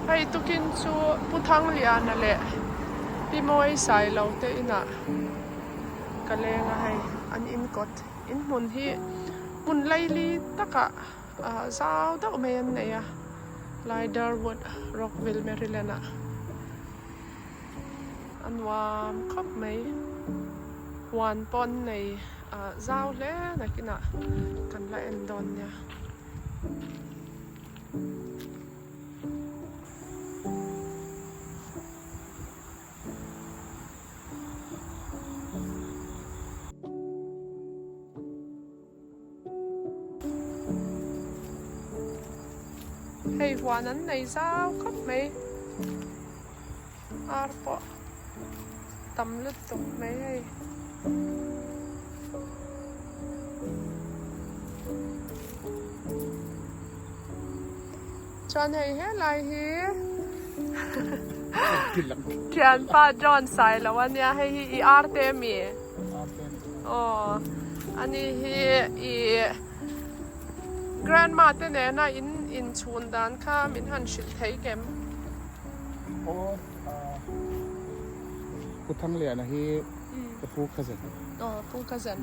Hei tukin chu Pu Thangliana leh Pi Mawi Sailo te inah ka leng a hei an inkawt inhmun hi hmun laili takah ah zau deuh mai an nei a Liderwood Rockville Maryland ah a nuam khawp mai huan pawh an nei ah zau hle nakinah kan la en dawn nia. Hei huan an nei zau khawp mai ar pawh tam lutuk mai hei. Chuan hei helai hi thianpa John Sailo ania hei hi i ar te ami? Aw ani hi i grandma te nena in inchhun dan kha min han hrilh thei kem? Aw Pu Thangliana hi ka pu cousin. Aw pu cousin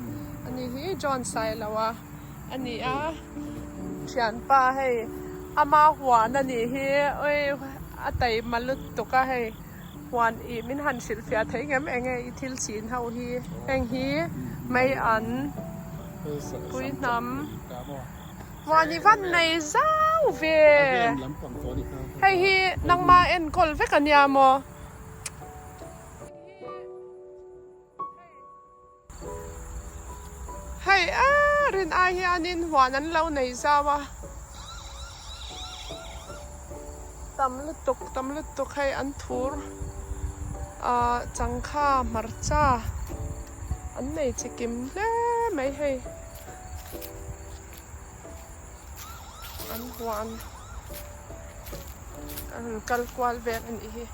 ani hi John Sailo a. A ni a, thianpa hei ama huan a nih hi oi a taima lutuk a hei huan ih min han hrilh fiah thei ngem eng nge i thil chin ho hi heng hi mai an pui hnam huan i van nei zau ve hei hi nangma enkawl vek a nia maw. Hei a rin ai hianin huan an lo nei zau a, tam lutuk tam lutuk hei an thur ah changkha hmarcha an nei chi kim hle mai hei an huan an kal kual vel a nih hi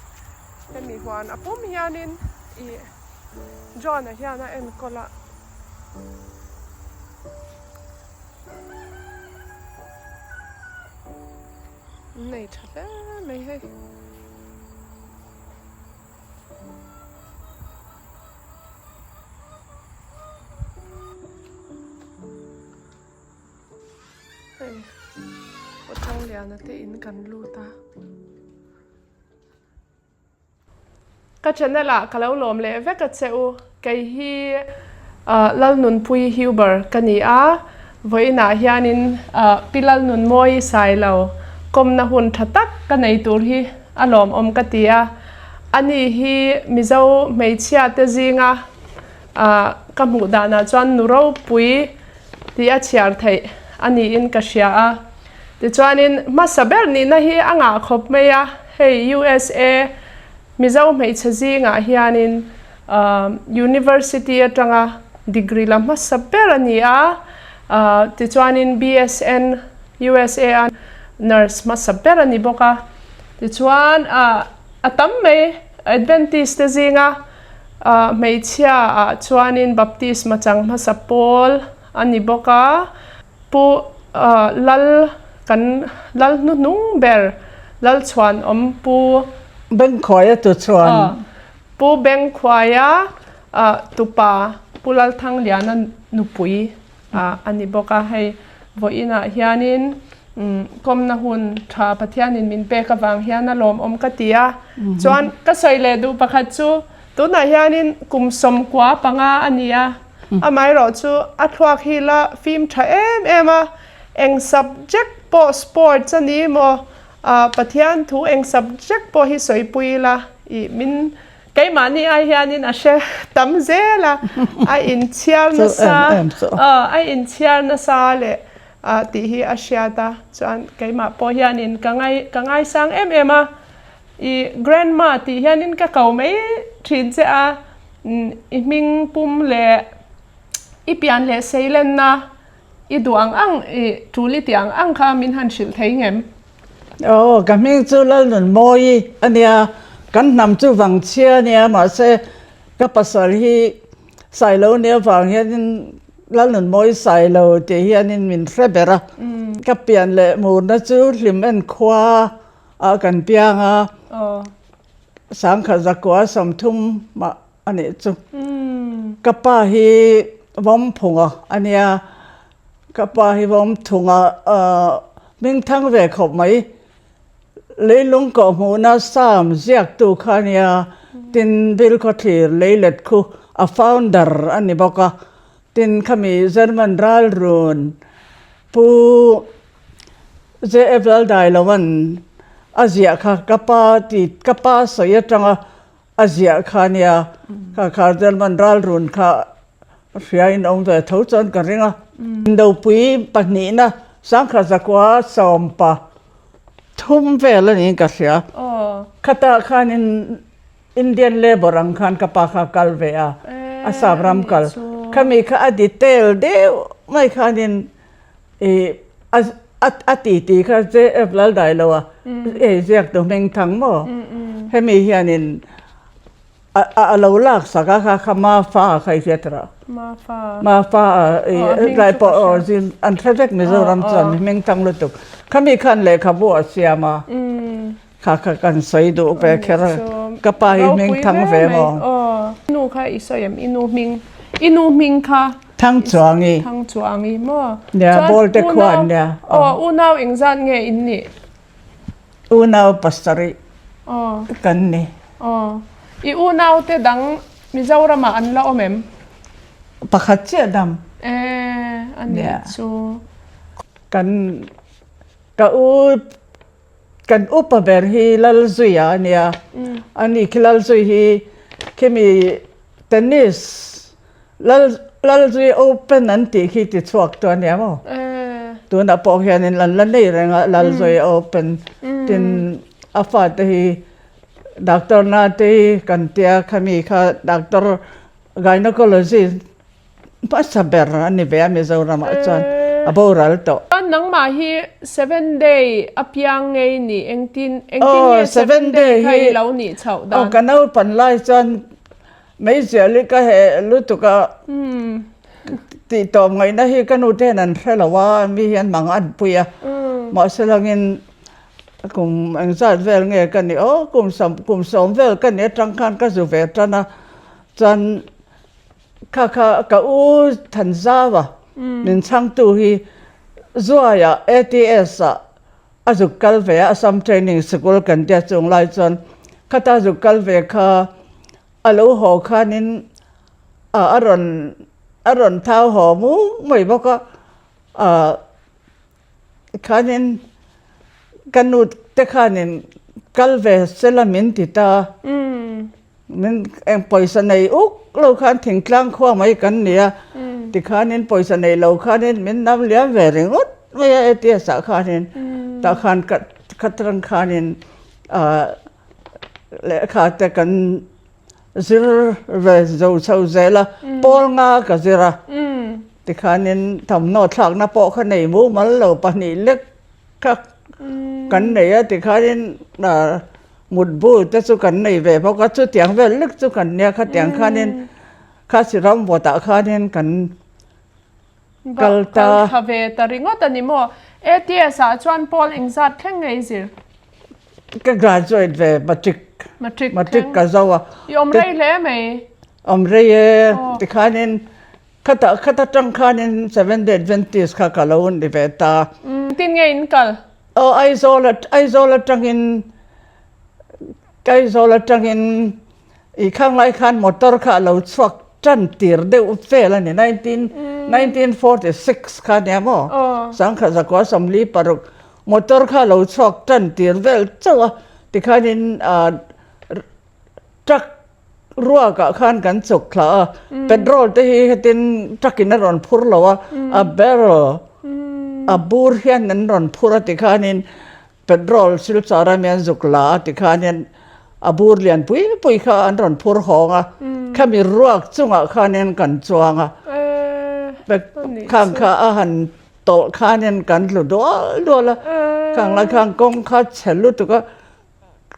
hemi huan a pum hianin ih. John-a hian a enkawl a. An nei tha hle mai hei. Hei Kawthangliana te in kan lut a. Ka channel ah ka lo lawm leh vek a che u. Kei hi Lalnunpuii Huber ka ni a, vawiinah hianin Pi Lalnunmawii Sailo kawmna hun tha tak ka nei tur hi a lawmawm ka ti a. Ani hi Mizo hmeichhia te zinga ka hmuh danah chuan nu ropui tih a chhiar theih a niin ka hria a. Tichuanin hmasa ber nihna hi a ngah khawp mai a, hei USA Mizo hmeichhe zingah hianin University atanga degree la hmasa ber a ni a, tichuanin BSN USA a nurse hmasa ber a ni bawk a. Tichuan a tam mai Adventist te zinga hmeichhia ah chuanin Baptisma chang hmasa pawl a ni bawk a. Pu Lal kan Lal hnuhnung ber Lal chhuan awm Pu. Bengkhuaia tu chuan. Pu Bengkhuaia tupa Pu Lalthangliana nupui a ni bawk a, hei vawiinah hianin kawmna hun tha Pathianin min pek avang hian a lawmawm ka ti a, chuan ka sawi leh duh pakhat chu tunah hianin kum 15 a ni a, Amaherawh chu a thluak hi la fim tha em em a, eng subject pawh sports a ni maw, Pathian thu eng subject pawh hi sawipui ila ih min keimahni ai hianin a hre tam zel a, a inchhiar nasa a inchhiar nasa leh tih hi a hriat a, chuan keimah pawh hianin ka ngai ka ngaisang em em a, ih grandma tih hianin ka ko mai thin che a. I hming pum leh i pian leh seilenna i duh ang ang i tul i tih ang ang kha min han hrilh thei ngem? Aw, ka hming chu Lalnunmawi a nia, kan hnam chu Vangchhia a nia, mahse ka pasal hi Sailo nia vang hianin Lalnunmawi Sailo tih hianin min hre ber a. Ka pian leh murna chu Hlimen khua. ah kan piang a, sangkhat zakua 30 mah a nih chu. Ka pa hi Vawmphunga a nia, ka pa hi Vawmthunga hmingthang ve khawp mai. Leilung kawhhmuhna Psalm ziaktu kha a nia, tin Bilkhawthlir leilet khu a founder a ni bawk a, tin khami German ralrun Pu JF Laldailova'n a ziah kha ka pa ti ka pa sawi atanga a ziah kha a nia, kha kha German ralrun kha hriain awm ve tho chuan ka ring a. Indopui pahnihna Sangkhat zakua 13 vel a niin ka hria. Khatah khanin Indian Labour ang khan ka pa kha kal ve a, a sap ram kal. Khami kha a detail deuh mai khanin ih a titi kha JF Laldailoa hei ziaktu hming thang maw? Hemi hianin A lo lak sak a kha kha Mafa kha i hriat rawh. Mafa. Mafa a tlai pawh aw zin an hre vek Mizoram chuan mi hming thang lutuk. Khami khan lehkhabu a siam a. Kha kha kan sawi duh ve kher a. Ka pa hi hming thang ve maw? I nu kha i sawi em? I nu hming i nu hming kha? Thangchuangi. Thangchuangi maw? Nia Bawlte khua an nia. Aw unau engzat nge in nih? Unau pasarih kan ni. Aw. I unau te dang Mizoramah an la awm em? Pakhat chiah dam. E, a nih chu. Kan ka u kan upa ber hi Lalzuia a nia. Ani khi Lalzui hi khimi tennis Lal Lalzui Open an tih khi ti chhuak tu a nia maw? Tunah pawh hianin an la nei reng a Lalzui Open tin a fate hi doctor na te hi kan tia khami kha doctor gynecologist hmasa ber a ni ve a Mizoramah chuan a boral tawh. Chuan nangmah hi seven day a piang ngei ni engtin engtin nge seven day kha i lo nih chhoh dan? Aw ka naupan lai chuan Meizial hi ka heh lutuk a, tih tawp ngaihna hi ka nu te hian an hre lo a, mi hian mang an pui a, mahse langin kum engzat vel nge ka nih aw, kum sawm kum sawm vel ka nih atang khan ka zu ve tan a, chuan kha kha ka u Thanzau a min chhangtu hi Zuaia ATS ah a zuk kal ve a, Assam Training Sikul kan tia chung lai chuan khata zuk kal ve kha a lo haw khanin a rawn a rawn thau haw muk mai bawk a, ah khanin ka nu te khanin kal ve sela min ti ta a. Min eng pawisa nei uk lo khan thingtlang khua mai kan ni a, tikhanin pawisa nei lo khanin min nam liam ve ringawt mai a ATS ah khanin tah khan ka khatrang khanin ah lehkha te kan zir ve zo chho zel a, pawl nga ka zir a, tikhanin thawmhnaw thlakna pawh kha nei mumal lo pahnih lek kha kan nei a tikhanin ah. Mutbu te chu kan nei ve bawk a, chutiang vel lek chu kan nia khatiang khanin Khasi ram vawtah khanin kan kal ta. Kal thla ve ta ringawt a ni maw? ATS ah chuan pawl engzat thleng ngei zir? Ka graduate ve matric. Matric thleng. Matric ka zo a. I awm rei hle mai. Awm rei e, tikhanin khatah khat atang khanin Seventh Day Adventist kha ka lo ni ve ta. Engtin nge in kal? Aw Aizawl Aizawl atangin Aizawl atangin i khang lai khan motor kha a lo chhuak tan tir deuh vel a ni 19 1946 kha nia maw sangkhat zakua 46 motor kha a lo chhuak tan tir vel chauh a tikhanin ah truck Ruakah khan kan chuk thla a, petrol te hi hetin truck in a rawn phur lo a, a barrel a bur hian an rawn phur a tikhanin petrol silchar a mi an zuk la a tikhanin a bur lian pui pui kha an rawn phur hawng a, khami ruak chungah khanin kan chuang a, khang kha a han tawlh khanin kan hlu dual dual a, khang lai khan kawng kha chhe lutuk a.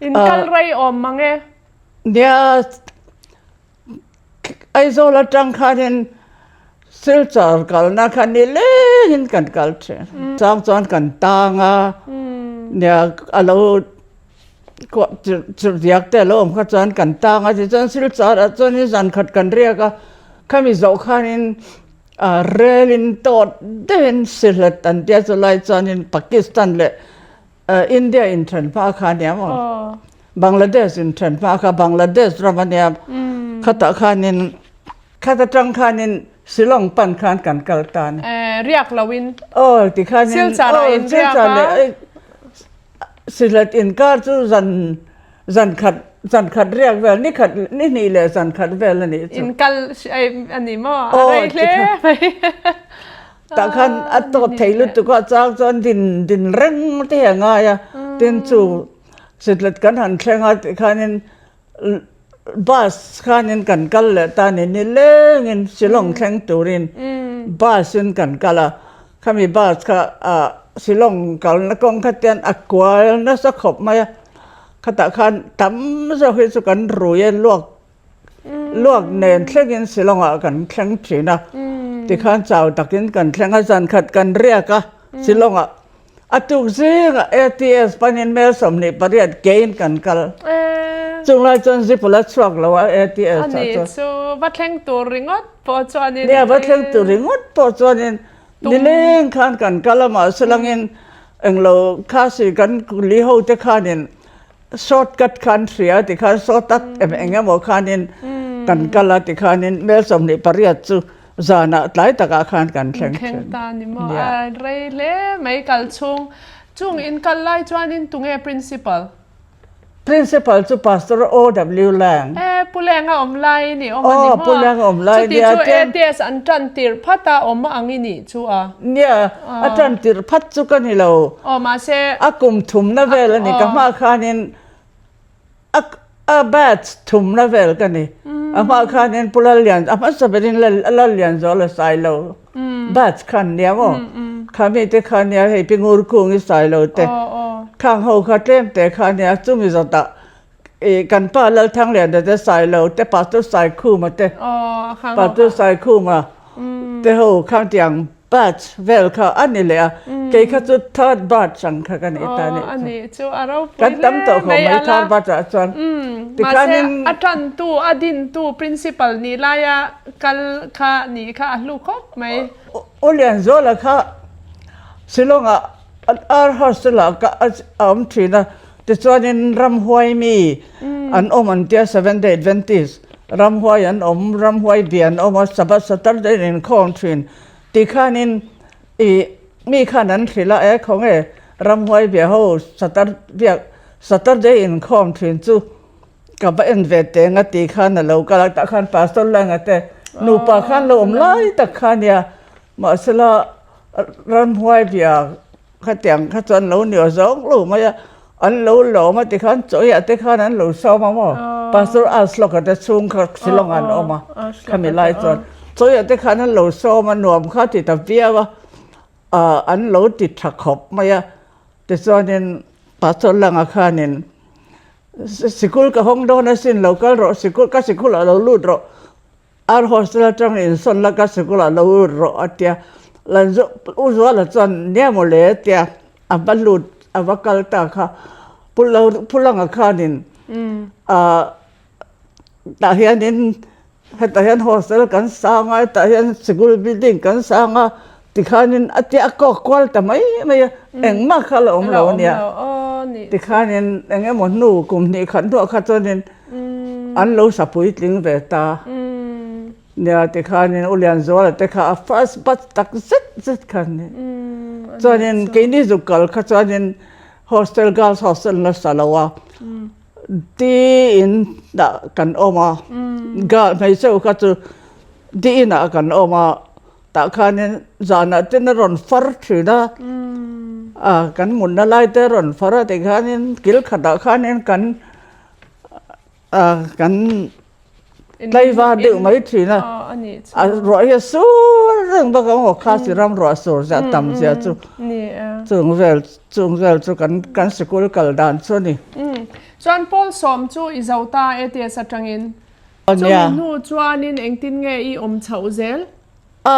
In kal rei awm mang e. Nia, Aizawl atang khanin Silchar kalna kha ni lengin kan kal thin. Chang chuan kan tang a, nia a lo. Chirh diak te a lo awm kha chuan kan tang a, tichuan Silchar ah chuanin zan khat kan riak a, khami zawh khanin relin tawt deuhin Sylhet an tia chulai chuanin Pakistan leh India inthen hma kha ania maw? Bangladesh inthen hma kha Bangladesh ram ania khatah khanin khat atang khanin Shillong pan khan kan kal ta a ni. Riak loin. Aw tikhanin Silchar ah in riak a. Sylhet inkar chu zan zan khat zan khat riak vel ni khat ni hnih leh zan khat vel a nih chu. In kal a ni maw? A rei hle mai. Tah khan a tawt thei lutuk a, chang chuan din din reng te hi a ngai a, tin chu Sylhet kan han thleng a tikhanin bus khanin kan kal leh ta ni nilengin Shillong thleng turin bus in kan kal a, khami bus kha ah Shillong kalna kawng kha tian a kual nasa khawp mai a, khatah khan tam zawk hi chu kan rui a luak luak nen thlengin Shillong ah kan thleng thin a, tikhan chau takin kan thleng a, zan khat kan riak a Shillong ah. A tuk zingah ATS panin mel 28 kein kan kal. Chung lai chuan zip a la chhuak lo a ATS ah chuan. Ani chu va thleng tur ringawt pawh chuanin. Nia va thleng tur ringawt pawh chuanin nileng khan kan kal a mahse langin englo khasi kan li ho te khanin Short cut khan hria tikhan short cut em eng emaw khanin kan kal a tikhanin mel 28 chu zanah tlai takah khan kan thleng thin. Thleng ta ni maw? A rei hle mai kal chhung. Chung in kal lai chuanin tunge principal? Principal chu Pastor OW Lang. E, Pu Leng a awm lai i nih awm a ni maw? Aw, Pu Leng a awm lai nia. Chuti chu ATS an tan tirh phat a awm ang i nih chu a? Nia, a tan tirh phat chu ka ni lo. Aw, mahse. A kum thumna vel a ni. Ka hma khanin a a batch thumna vel ka ni. A hma khanin Pu Lallian, a hmasa berin Lallianzuala Sailo batch khan nia maw? Kha mite kha nia hei Pi Ngurkungi Sailo te. Khang ho kha tlem te kha nia chumi zawtah i kan pa Lalthangliana te Sailo te Pastor Saikhuma te Pastor Saikhuma te ho khang tiang batch vel kha a ni leh a kei kha chu third batch ang kha ka nih ta nih chu kan tam tawh khawp mai third batch ah chuan tikhanin a tantu a dintu principal nih laia kal kha nih kha a hlu khawp mai. U Lianzuala kha Shillong ah Ar hostel ah ka a awm thin a, tichuanin ramhuai mi an awm an tia Seventh Day Adventist ramhuai an awm, ramhuai bia an awm a, Sabbath Saturday an inkhawm thin tih khanin ih mi khan an hrilh a, e khawnge ramhuai bia ho Satur biak Saturday inkhawm thin chu ka va en ve teng a tih khan a lo kal a, tah khan Pastor Langa te nupa khan lo awm lai tak kha nia mahsela Ramhuai bia khatiang kha chuan lo ni aw zawng lo mai a, an lo lawm a tikhan chawiah te khan an lo sawm a maw, Pastor Aslawka te chhung kha Shillong ah an awm a, khami lai chuan chawiah te khan an lo sawm a, nuam kha ti ta viau a, ah an lo ti tha khawp mai a, tichuanin Pastor Langa khanin sikul ka hawng dawn asin lo kal rawh sikul ka sikul ah lo lut rawh. Ar hostel atang insawn la ka sikul ah lo lut rawh a tia, Lanzo U Zuala chuan nia maw le a tia, a va lut a va kal ta kha Pu Lo Pu Langa khanin ah tah hianin hetah hian hostel kan sang a hetah hian sikul building kan sang a tikhanin a tia a kawk kual ta mai mai a engmah kha la awm lo a nia tikhanin eng emaw hnu kum hnih khat hnuah kha chuanin An lo sa puitling ve ta. Nia tikhanin U Lianzuala te kha a first batch tak zet zet kha an ni. Chuanin keini zuk kal kha chuanin hostel girls hostel nasa lo a di in ah kan awm a girl hmeichhe ho kha chu di in ah kan awm a tah khanin zanah ten a rawn far thin a ah kan mutna lai te a rawn far a tikhanin kil khatah khanin kan kan tlaivar deuh mai thin a, a ruah hi a sur reng bawk ang aw khasi ram ruah sur zia tam zia chu chung vel chung vel chu kan kan sikul kal dan chu a ni. Chuan Paul sawm chu i zo ta ATS atangin chumi hnu chuanin engtin nge i awm chhoh zel? A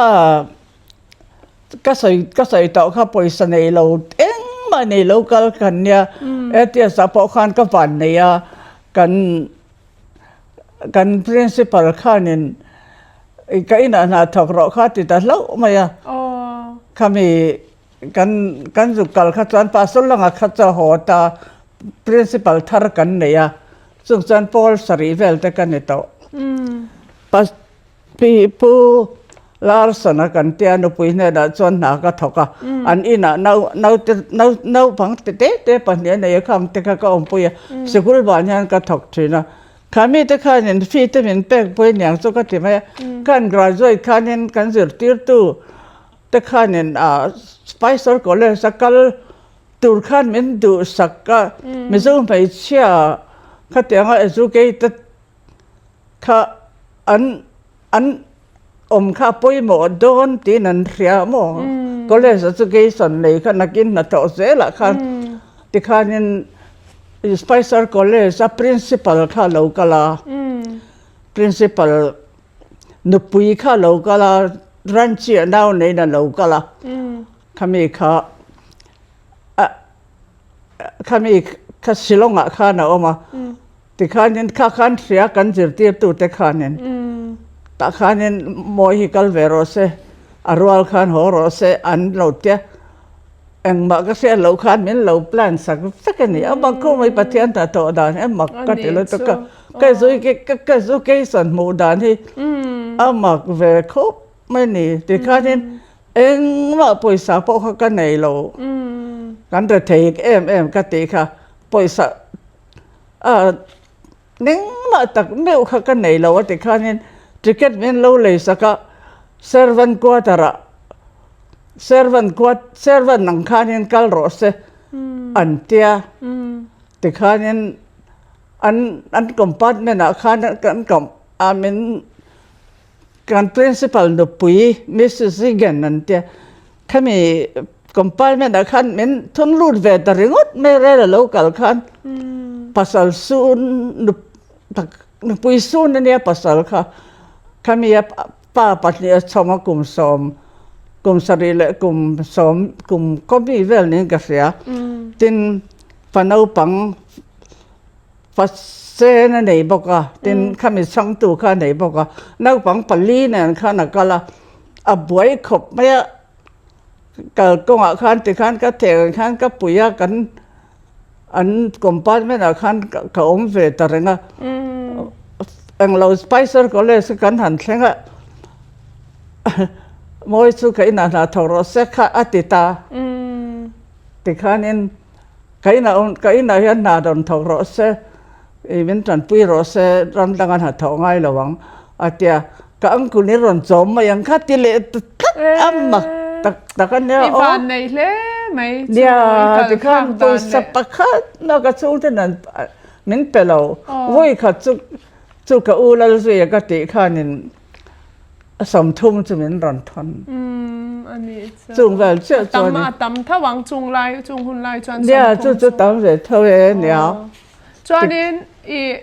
ka sawi ka sawi tawh kha pawisa nei lo engmah. Engmah nei lo kal kan nia. ATS ah pawh khan ka van nei a, kan kan principal khanin ka inah hna thawk rawh kha ti ta hlauh mai a. Khami kan kan zuk kal kha chuan pastor langa kha chu a haw ta, principal thar kan nei a, chung chuan pawl sarih vel te ka ni tawh. Pi Pu Larson-a kan tia nupui hnenah chuan hna ka thawk a, an inah nau naute nau naupang te te te pahnih a nei a khang te kha ka awmpui a, sikul ban hian ka thawk thin a. Kha mite khanin fee te min pek pui aniang chu ka ti mai a, khan graduate khanin kan zirtirtu te khanin ah Spicer College a kal tur khan min duhsak a, Mizo hmeichhia khatianga educated kha an an awm kha a pawimawh dawn tiin an hria maw college ah chu Gayson nei kha nakin hnathawh zelah khan tikhanin Spicer college a principal kha a lo kal a principal nupui kha a lo kal a Ranchi ah nau neiin a lo kal a khami kha a khami kha Shillong ah khan a awm a. Tikhanin kha khan hria kan zirtirtute khanin tah khanin mawi hi kal ve rawh se, a rual khan haw rawh se an lo tia engmah ka hriat loh khan min lo plan sak vek a ni. A mak khawp mai Pathian hnathawh dan hi a mak ka ti lutuk a, ka zu ka zu Keisawn hmuh dan hi a mak ve khawp mai ni. Tikhanin engmah pawisa pawh kha ka nei lo, kan rethei em em ka tih kha pawisa A engmah tak meuh kha ka nei lo a ti khanin ticket min lo lei sak a, servant quarter ah servant quart servant ang khanin kal rawh se an tia tikhanin an an compartment ah khan kan a min Kan principal nupui Mrs Zigan an tia, khami compartment ah khan min thun lut ve ta ringawt mai rel a lo kal khan pasal sun nupui sun ania pasal kha khami a pa pahnih a chhawm a kum sawm kum sarih leh kum sawm kum kawmi vel niin ka hria tin fa naupang Fa sen a nei bawk a, tin khami chhangtu kha a nei bawk a, naupang pali nen khan a kal a, a buai khawp mai a, kalkawngah khan tikhan ka theh ang khan ka pui a, kan an compartment ah khan ka awm ve ta reng a, englo Spicer College kha kan han thleng a, mawi chu ka inah hna thawk rawh se kha a ti ta, tikhanin. Ka inah awm ka inah hian hna rawn thawk rawh se, ih min tanpui rawh se, ram danga hna thawh ngai lo ang a tia, ka uncle in rawn chawm mai ang kha ti leh ta tlat a mak tak tak a nia aw. I van nei hle mai chu i kal thlak dan leh. Pawisa pakhat na ka chhungten an min pe lo, vawi khat chu chu ka u Lalzuia ka tih khanin 30 chu min rawn thawn. Umm a nih chu. Chung vel chiah chuan. A tam a tam tho ang chung lai chung hun lai chuan 30 chu. Nia chu chu tam ve tho e nia. Chuanin i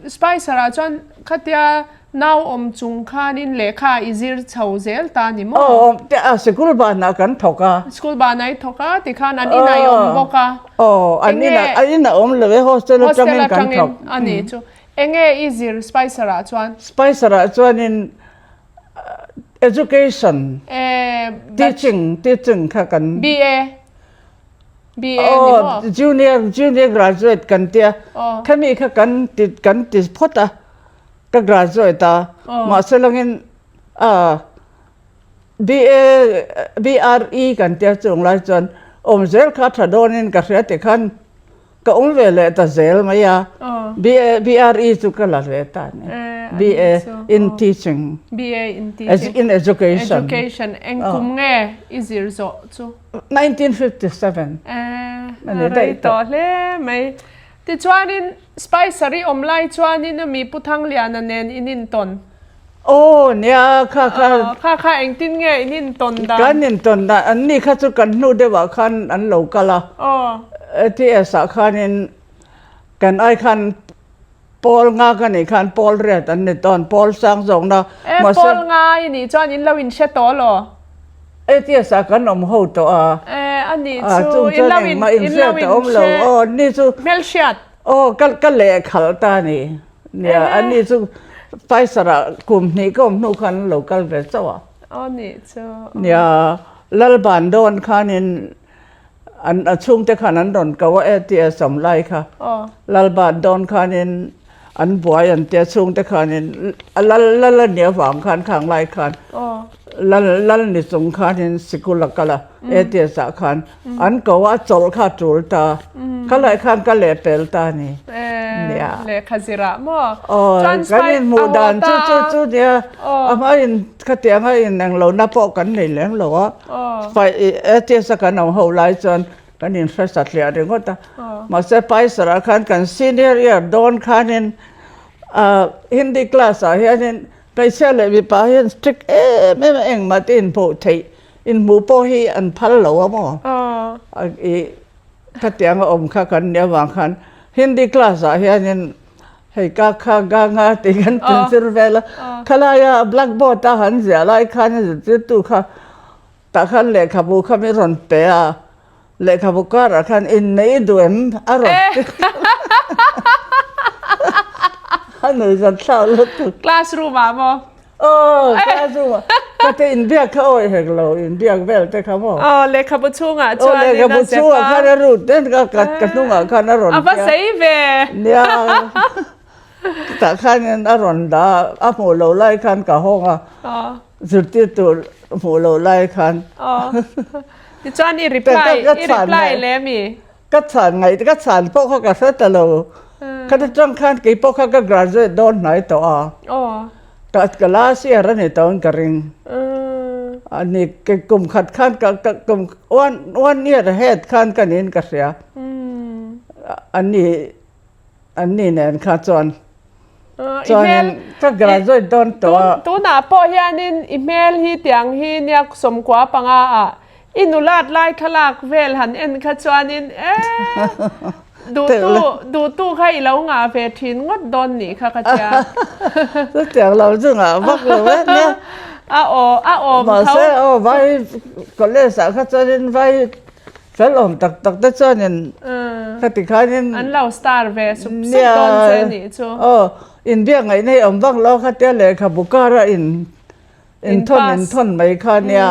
Spicer ah chuan khatia nau awm chung khanin lehkha i zir chho zel ta ni maw? Aw awm te a sikul banah kan thawk a. School banah i thawk a tikhan an inah i awm bawk a. Aw an inah an inah awm lo e hostel atangin kan thawk. A nih chu. Enge i zir Spicer ah chuan? Spicer ah chuanin education, teaching, teaching kha kan. BA, BA ni maw? Aw, junior, junior graduate kan tia. Khami kha kan ti kan ti phawt a, ka graduate a, mahse langin BA, BRE kan tia chung lai chuan awm zel kha tha dawnin ka hria tikhan Ka awm ve leh ta zel mai a, BA, BRE chu ka la ve ta a ni. BA in teaching. BA in teaching. In education. Education. Eng kum nge i zir zawh chu? 1957. Eh, a rei tawh hle mai. Tichuanin Spicer i awm lai chuanin ami Pu Thangliana nen in intawn? Aw nia kha kha. Kha kha engtin nge in intawn dan? Kan intawn dan an ni kha chu kan hnu deuhah khan an lo kal a. Aw. ATS ah khanin kan ai khan pawl nga ka nih khan pawl riat an ni tawn pawl sang zawkna. E pawl nga i nih chuan in lo inhre tawh law? ATS ah kan awm ho tawh a. E. a nih chu in lo in in lo in hre aw ni chu hmelhriat aw ka ka lehkhalh ta a ni nia a ni chu Pfizer ah kum hnih ka awm hnu khan an lo kal ve chauh a aw nih chu nia Lalban dawn khanin an a chhungte khan an rawn ko a ATS awm lai kha Lalban dawn khanin an buai an tia chhungte khanin a lal lal a nih avang khan khang lai khan lal lal ni chung khanin sikul a kal a ATS ah khan an ko a chawlh kha a tul ta ka laih khan ka leh pel ta a ni nia lehkha zirah maw aw kan inhmuh dan chu chu chu nia a hmain khatianga inenglohna pawh kan nei lem lo a ATS a kan awm ho lai chuan Kan inhre satliah ringawt a. Mahse Paisarah khan kan senior year dawn khanin Hindi class ah hianin hmeichhia leh mipa hian strict em em a engmah te inhmuh theih inhmuh pawh hi an phal lo a maw? I khatianga awm kha kan nih avang khan Hindi class ah hianin hei ka kha ga nga tih kan zir vel a. Khalaia blackboard a han ziah lai khan zirtirtu kha Tah khan lehkhabu kha min rawn pe a, lehkhabu karah khan inneih i duh em? a rawn ti a nuih zat thlak lutuk. Classroom ah maw? Aw, classroom ah. Ka te inbiak kha awih hek lo, inbiak vel te kha maw? Aw, lehkhabu chhungah chuan in a zep a. Aw, lehkhabu chhungah khan a rut ten ka ka hnungah khan a rawn A va sei ve. Nia, tah khanin a rawn dah a, a hmuh loh lai khan ka hawng a. Zirtir tur hmuh loh lai khan. Aw. Tichuan i reply, i reply leh ami? Ka chhan ngaih, ka chhan pawh kha ka hre ta lo. Khat atang khan kei pawh kha ka graduate dawn hnai tawh a. Aw. Ka ka last year a ni tawh in ka ring. A ni kum khat khan ka ka kum one one year ahead khan ka niin ka hria. A ni An ni nen kha chuan chuanin ka graduate dawn tawh a. Tunah pawh hianin i hmel hi tiang hi nia sawmkua panga ah i nulat lai thlalak vel han en kha chuanin eh duhtu duhtu kha i lo ngah ve thin ngawt dawn nih kha ka tia. Chutiang lo chu ngah vak lo e nia. A aw a awm tho. Mahse aw vai college ah kha chuanin vai Fel awm tak tak te chuanin khati khanin An lo star ve sup sup dawn che nih chu. Aw, inbiak ngaihna hi awm vak lo khatia lehkhabu kara in inthawn inthawn mai kha nia.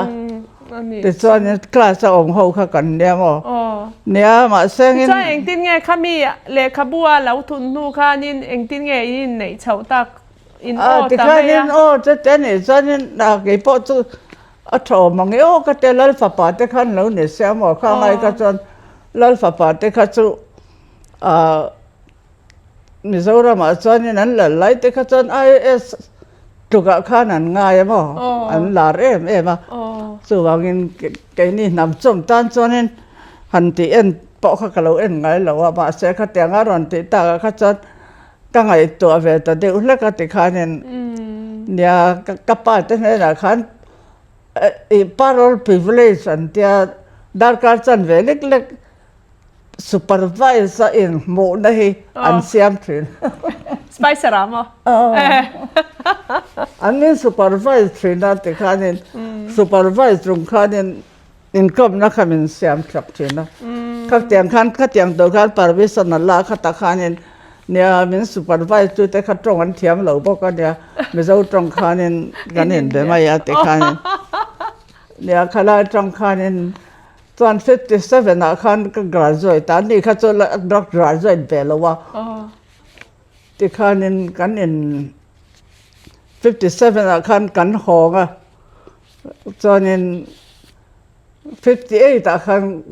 Tichuanin class a awm ho kha kan nia maw? Nia mahse engin. Tichuan engtin nge khami lehkhabu a lo thun hnu khanin engtin nge in inneih chhoh tak in aw ta mai a. Tikhanin aw chute nih chuanin keipawh chu A tha awm ang e aw ka tia Lal fapa te khan lo ni se amaw kha ngai kha chuan Lal fapa te kha chu ah Mizoramah chuanin an lal lai te kha chuan IAS tlukah khan an ngai amaw an lar em em a chuvangin keini hnam chawm tan chuanin han tih en pawh kha ka lo en ngai lo a mahse khatiang a rawn tih takah kha chuan ka ngaihtuah ve ta deuh hlek a tikhanin nia ka pa te hnenah khan ih parole privilege an tia darkar chan ve lek lek supervise a inhmuhna hi an siam thin. Spicer ah maw? An min supervise thin a tikhanin supervise chung khanin Inkawmna kha min siam thlak thin a. Khatiang khan khatiang tur khan permission a la khatah khanin nia min supervise tu te kha tawng an thiam lo bawk a nia Mizo tawng khanin kan inbe mai a ti khanin nia khalai tawng khanin chuan 57 ah khan ka graduate a ani kha chu la graduate ve lo a tikhanin kan in 57 ah khan kan hawng a. Chuanin 58 ah khan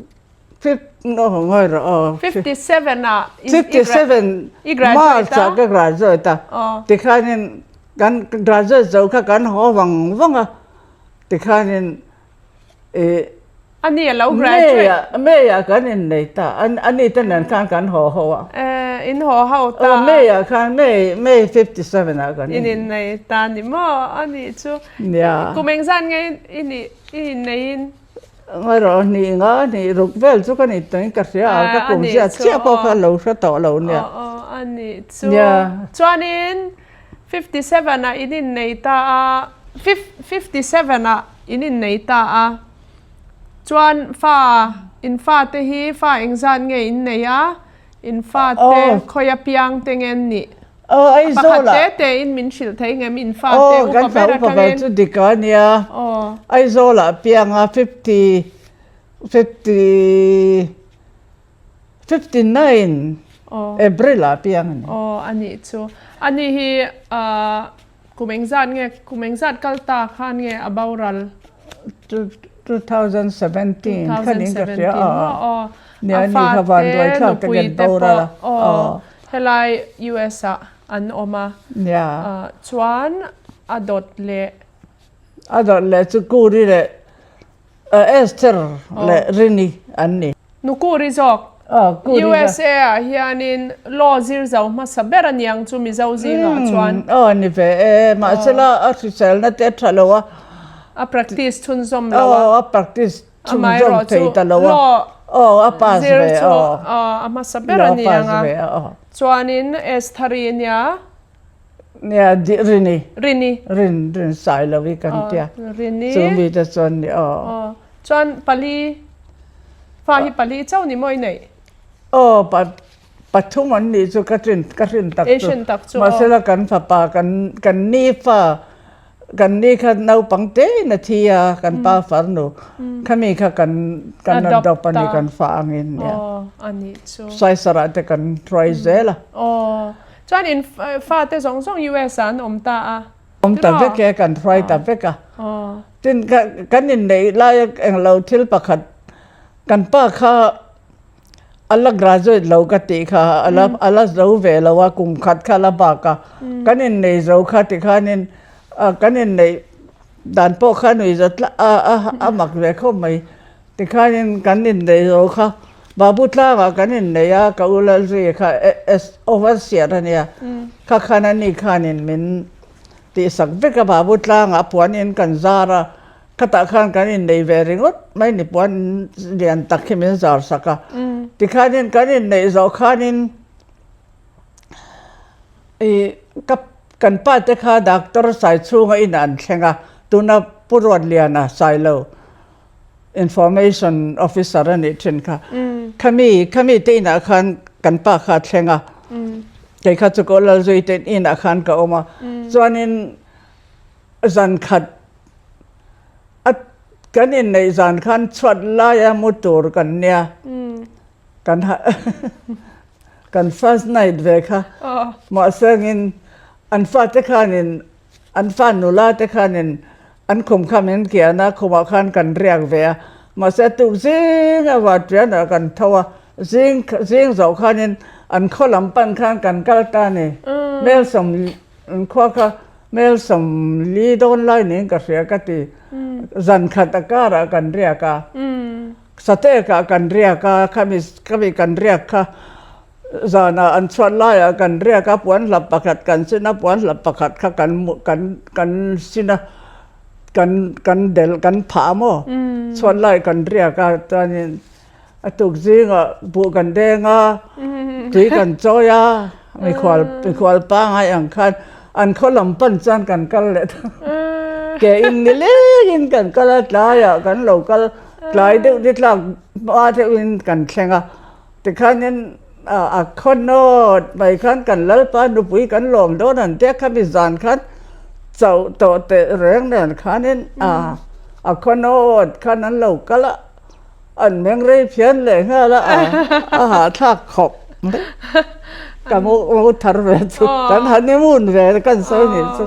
ngawi rawh aw. 57 ah 57 i graduate a? March ah ka graduate a. Tikhanin kan graduate zo kha kan haw vang vang a. Tikhanin i Ani a lo graduate. May ah kan innei ta. Ani te nen khan kan haw ho a. In haw ho ta. Aw May ah khan May May 57 ah kan in innei ta ni maw? Ani chu. Nia. Kum engzat nge i nih i innei in? Ngaihrawh hnih nga hnih ruk vel chu ka ni tawhin ka hria a, ka kum ziat chiah pawh kha lo hre tawh lo nia. Aw aw ani chu. Chuanin 57 ah in innei ta a, 57 ah in innei ta a, chuan fa. In fate hi fa engzat nge in nei a? In fate khawi apiang te nge an nih? Pakhat te te in min hrilh thei ngem in fate upa ber atangin? Kan fa upa ber chu Dika a nia. Aizawlah apiang a 50 50 59 April ah apiang a ni. Aw a nih chu. Ani hi Kum engzat nge, kum engzat kal ta khan nge a boral? 2017 khan in ka hria a. Aw, a fate nupui te pawh aw helai US ah an awm a. Chuan a dawt leh. A dawt leh chu Kuri leh Esther leh Rini an ni. Nukuri zawk. USA ah hianin law zir zo hmasa ber a niang chu Mizo zingah chuan. Aw ni ve e, mahsela a hriselna te a tha lo a. A practice chhunzawm lo a. Aw a practice chhunzawm thei ta lo a. Law zir chu a hmasa ber a niang a. Chuanin Estheri nia. Nia di Rini. Rini. Rin rin sai lo i kan tia. Rini. Chu mi te chuan ni aw. Aw. Chuan pali fa hi pali chauh ni maw i neih? Aw pa pathum an nih chu ka rin ka hrin tak chu. Asian tak chu aw. Mahsela kan fapa kan kan ni fa kan ni kha naupang te in a thi a kan pa farnu khami kha kan kan adopt a ni kan fa angin nia. Aw a nih chu. Saisarah te kan hruai zel a. Aw. Chuan in fate zawng zawng US ah an awm ta a. Awm ta vek e, kan hruai ta vek a. Tin kan inneih laia englo thil pakhat kan pa kha a la graduate lo ka tih kha a la a la zo ve lo a kum khat kha a la bak a. Kan innei zo kha tikhanin kan inneih dan pawh kha nuih za tlat a a mak ve khawp mai. Tikhanin kan inneih zo kha Babu tlangah kan inneih a, ka u Lalzuia kha overseer a nia, kha khan a ni khanin min tihsak vek a, Babu tlangah puanin kan zar a, khatah khan kan inneih ve ringawt mai ni puan lian tak hi min zar sak a. Tikhanin kan inneih zawh khanin ih ka kan pa te kha doctor Saichhunga inah an thleng a, tuna Pu Ruatliana Sailo. Information officer a nih thin kha. Khami khami te inah khan kan pa kha a thleng a. Kei kha chu ka Lalzui te inah khan ka awm a. Chuanin zan khat a kan inneih zan khan chhuat laia mu tur kan nia. Kan kan first night ve kha. Mahsengin an fate khanin An fa nula te khanin an khum kha min kian a, khumah khan kan riak ve a. Mahse a tuk zing a varṭianah kan tho a, zing zing zawh khanin an khaw lam pan khan kan kal ta a ni. Melsawm an khua kha Melsawm li dawn lai niin ka hria ka ti. Zan khat a karah kan riak a, Satekah kan riak a, khami khami kan riak kha Zanah an chhuat laiah kan riak a, puan hlap pakhat kan sin a, puan hlap pakhat kha kan kan kan sin a, kan kan delh kan phah maw? Chhuat laiah kan riak a, chuanin a tuk zingah buh kan deng a, tui kan chawi a, mikhual mikhual pangai ang khan an khaw lam pan chuan kan kal leh ta. Ke in ni lengin kan kal a, tlaiah kan lo kal tlai deuh ni tlak hma deuhin kan thleng a. Tikhanin a khaw nawt mai khan kan Lalpa nupui kan lawm dawn an tia khami zan khan chauh tawh teh reng nen khanin a khaw nawt khan an lo kal a, an meng rei phian leh nghal a, a hahthlak khawp mai. Ka mu thar ve chu kan honeymoon ve kan sawi nih chu.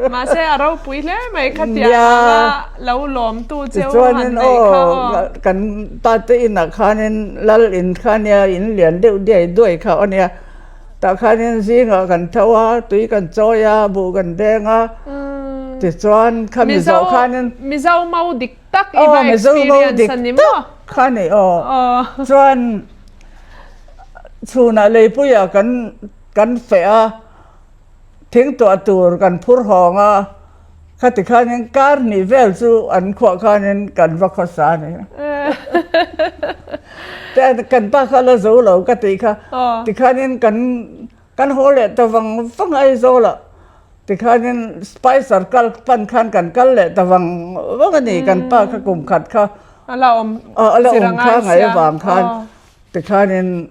Mahse a ropui hle mai khatiang anga lo lawmtu cheu han neih kha aw. Kan pate inah khanin lal in kha nia in lian deuh diai duai kha aw nia tah khanin zingah kan tho a tui kan chawi a buh kan deng a tichuan khami zawh khanin Mizo mau dik tak i va experience a ni maw? Kha ni aw chuan chhunah leipuiah kan kan feh a. Thing tuah tur kan phur hawng a, khati khanin kar hnih vel chu an khuah khanin kan va khawsa a ni. Te kan pa kha la zo lo ka tih kha, tikhanin kan kan haw leh ta vang vang Aizawl ah, tikhanin Spicer kal pan khan kan kal leh ta vang vang a ni, kan pa kha kum khat kha. A la awm a la awm kha ngai avang khan tikhanin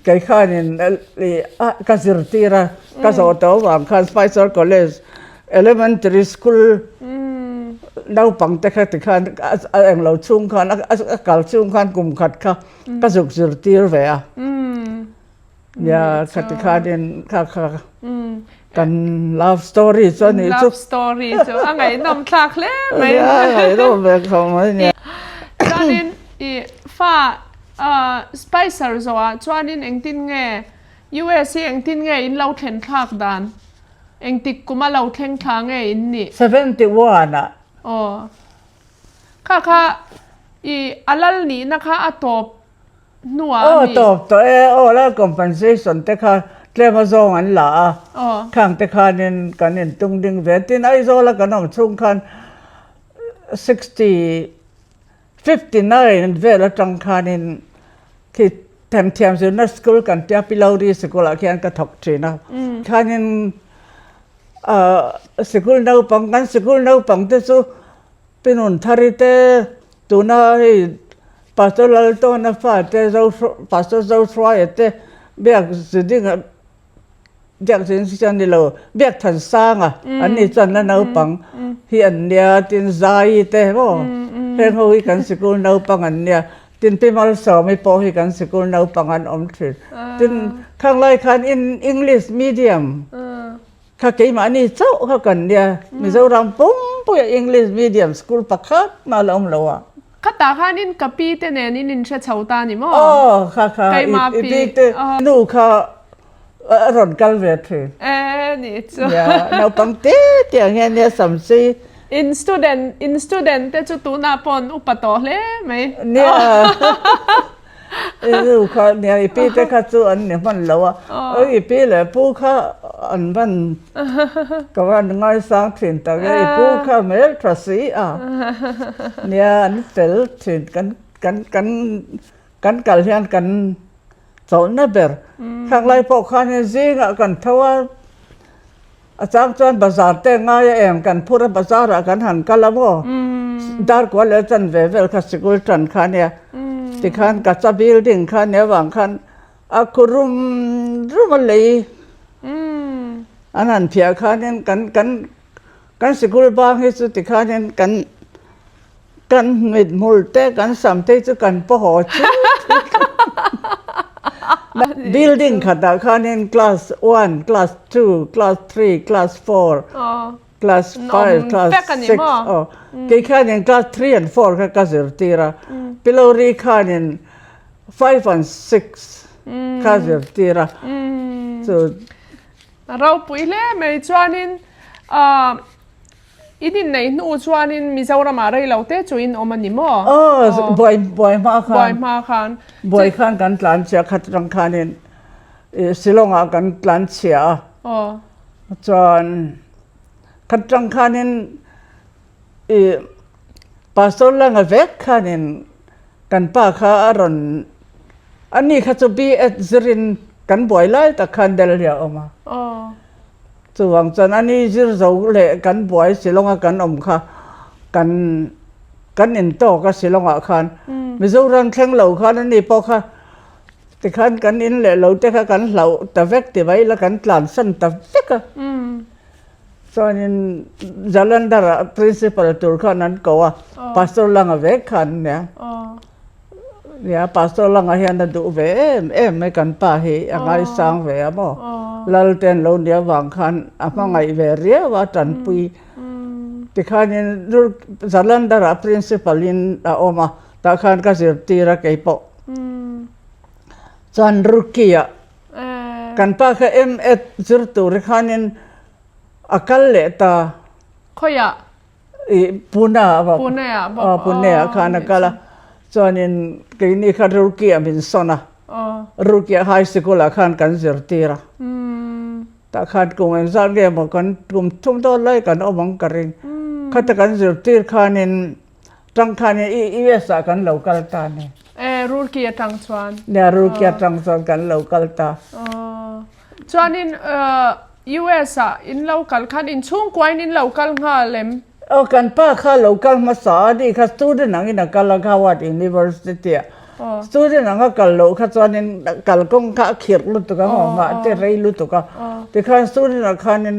kei khanin ka zirtir a ka zawh tawh avang khan Spicer College Elementary School naupang te kha tikhan a englo chhung khan a kal chhung khan kum khat kha ka zuk zirtir ve a. Nia khati khanin kha kha kan love story chu ani chu. Love story chu a ngaihnawm thlak hle mai. Nia ngaihnawm ve khawp mai nia. Chuanin i fa Spicer zawhah chuanin engtin nge US hi engtin nge in lo thlen thlak dan? Engtik kuma lo thleng thla nge in nih? 71 ah. Aw. Kha kha i a lal nihna kha a tawp hnuah a Aw ni. tawp tawh e, aw lal compensation te kha tlem a zawng an la a, khang te khanin kan intung ding ve. Tin, Aizawl a kan awm chhung khan 60, 59 vel atang khanin khi themthiam zirna school kan tia Pilori sikul ah khian ka thawk thin a. Khanin sikul naupang, kan sikul naupang te chu Pinun Thari te tuna hei Pastor Laltawna fate Pastor Zohruaia te biak zidinga biak zin si chuan ni lo biak Thansanga an ni chuan la naupang hi an nia tin Zaii te maw heng ho hi kan sikul naupang an nia tin Pi Malsawmi pawh hi kan sikul naupang an awm thin tin khang lai khan English medium Kha keimahni chauh kha kan nia, Mizoram pumpuia English medium school pakhat mah la awm lo a. Khatah khanin ka pi te nen in inhre chho ta ni maw? Aw, kha kha, i pi te nu kha a rawn kal ve thin. E nih chu. Nia, naupang te te ang hian nia sam si. In student, in student te chu tunah pawh an upa tawh hle mai. Nia. I nu kha nia i pi te kha chu an ni hman lo a, i pi leh pu kha an van ka van ngaisang thin tak e, i pu kha hmel tha si a, nia an fel thin kan kan kan kan kal hian kan chawlhna ber thlaklai pawh khanin zingah kan tho a. A chang chuan bazar te ngai a em kan phur a bazar ah kan han kal a maw darkual leh chan ve vel kha sikul tan kha nia tikhan kacha building kha nia vang khan a khu rum rum a lei an han phiah khanin kan kan kan sikul bang hi chu tikhanin kan Kan mithmul te kan sam te chu kan paw haw chu building khatah khanin class one, class two, class three, class four, class five, class six aw kei khanin class three and four kha ka zirtir a Pilori khanin five and six kha zirtir a chu. Ropui hle mai chuanin ah. In inneih hnu chuanin Mizoramah rei lo te chu in awm a ni maw? Aw, buai buai hma khan. Buai hma khan. Buai khan kan tlan chhia khat atang khanin Shillong-ah kan tlan chhia a. Aw. Chuan khat atang khanin ih Pastor Langa vek khanin kan pa kha a rawn ani kha chu B.Ed zirin kan buai lai tak khan Delhi a awm a. Aw. Chuvang chuan a ni zir zo leh kan buai Shillong a kan awm kha kan kan intawk a Shillong ah khan Mizoram thleng lo khan a ni pawh kha tikhan kan in leh lo te kha kan hlauh ta vek ti mai ila kan tlansan ta vek a. Chuanin Jalandhar ah principal tur khan an ko a Pastor Langa vek khan ania. Nia, Pastor Langa hian a duh ve em em mai kan pa hi a ngaisang ve a maw? Lal te an lo nia vang khan a hmangaih ve riau a tanpui. Tikhanin Jalandhar-ah principal in a awm a, tah khan ka zirtir a kei pawh. Chuan Roorkee-ah kan pa kha M.Ed zir tur khanin a kal leh ta. Khawiah? I Pune ah bawk. Pune ah bawk. Aw Pune ah khan a kal a. Chuanin keini kha Roorkee ah min sawn a. Roorkee ah high sikul ah khan kan zirtir a. Tah khan kum engzat nge maw kan kum thum dawn lai kan awm ang ka ring. Khata kan zirtir khanin tang khanin US ah kan lo kal ta a ni. E Roorkee atang chuan. Nia Roorkee atang chuan kan lo kal ta. Chuanin US ah in lo kal khan inchhungkuain in lo kal nghal em? Aw kan pa kha lo kal hmasa a ni kha student angin a kal a Howard University ah. Student anga kal loh kha chuanin kalkawng kha a khirh lutuk a maw nghah te rei lutuk a. Tikhan student ah khanin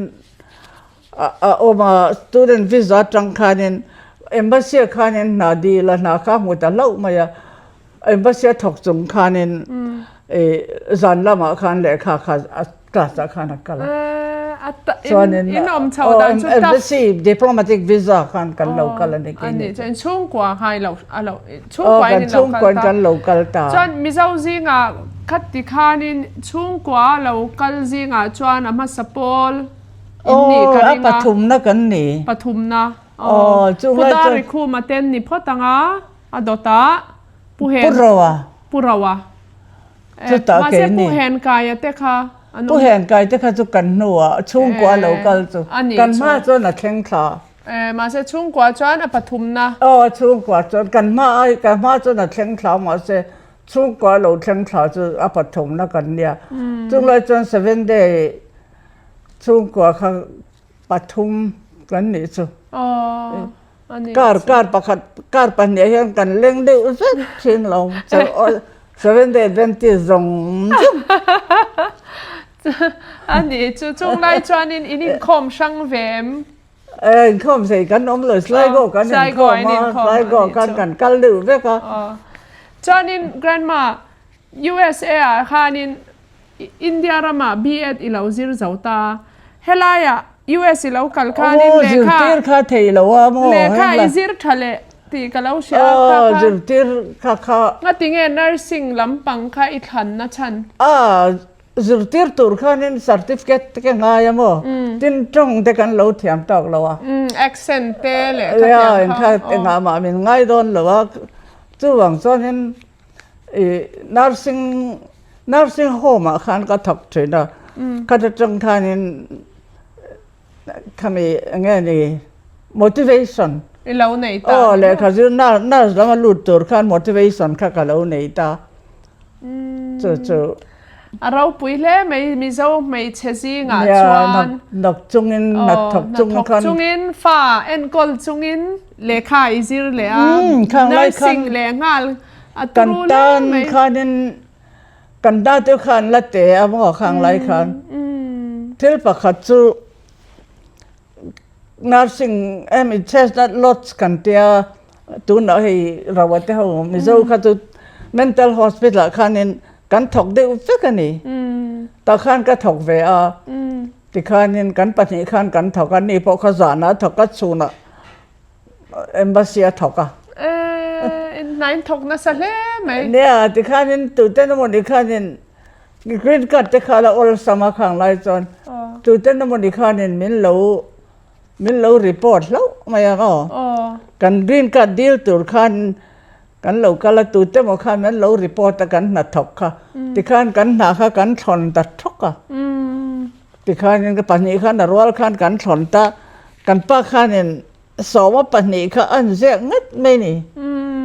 a awm a, student visa atang khanin embassy ah khanin hna dil a hna kha a hmu ta hlauh mai a. Embassy a thawk chung khanin zan lamah khan lehkha kha a class ah khan a kal a. Chuanin in awm chho dan chu embassy diplomatic visa khan kan lo kal a ni kei ni. Chuan chhungkua kha i lo a lo chhungkua in lo kal ta. Kan lo kal ta. Chuan Mizo zingah khati khanin chhungkua lo kal zingah chuan a hmasa pawl in nih ka ring a. Pathumna kan ni. Pathumna. Aw chu lai chuan. Pu Darikhuma ten ni phawt ang a. A dawtah Pu Hen. Pu Roa. Pu Roa. Chutah Mahse Pu Hen Kaia te kha an awm. Pu Hen Kai te kha chu kan hnuah chhungkua lo kal chu. Kan hma chuan a thleng thla. Mahse chhungkua chuan a pathumna. Aw chhungkua chuan kan hma ai kan hma chuan a thleng thla mahse chhungkua lo thleng thla chu a pathumna kan nia. Chunglai chuan seven day chhungkua kha pathum kan nih chu. Kar kar pakhat kar pahnih hian kan leng deuh zet thin lo Seventh Day Adventist zawng zawng. A nih chu chung lai chuanin in inkhawm hrang ve em? Inkhawm sei kan awm lo Sligo kan inkhawm a Sligo khan kan kal deuh vek a. Chuanin grandma USA ah khanin India ramah B.Ed i lo zir zo ta. Helaiah US i lo kal khanin lehkha. Zirtir kha thei lo a maw? Lehkha i zir tha leh tih ka lo hria a kha kha. Zirtir kha kha. Ngatinge nursing lampang kha i thlanna chhan? A, zirtir tur khanin certificate te ka ngai a maw? Tin tawng te kan lo thiam tawk lo a. Accent te lehkha thiam kha. Kha engah mah min ngai dawn lo a, chuvang chuanin I nursing nursing home ah khan ka thawk thin a khata tang khanin khami enge ni motivation i lo nei ta aw lehkha zir nurse lama lut tur khan motivation kha ka lo nei ta chu chu A ropui hle mai Mizo hmeichhe zingah chuan Hnawk chungin hnathawk chungin khan chungin fa enkawl chungin lehkha i zir leh a nursing leh nghal a turu hle mai. Kan tan khanin kan ta te khan la te a maw khang lai khan thil pakhat chu Nursing hemi Chestnut Lodge kan tia tunah hei Roa te ho Mizo kha chu Mental Hospital ah khanin kan thawk deuh vek a ni. Tah khan ka thawk ve a, tikhanin kan pahnih khan kan thawk a, ni pawh kha zanah a thawk a, chhunah Embassy a thawk a. Eee hna in thawk nasa hle mai. Nia tikhanin tuten emawni khanin Green card te kha la awlsam a khang lai chuan tuten emawni khanin min lo min lo report hlauh mai ang aw. Kan green card dil tur khan kan lo kal a tute emaw khan min lo report a kan hnathawk kha tikhan kan hna kha kan thlawn ta thawk a. Tikhanin ka pahnih khan a rual khan kan thlawn ta kan pa khanin Sawma pahnih kha an ziak ngat mai ni.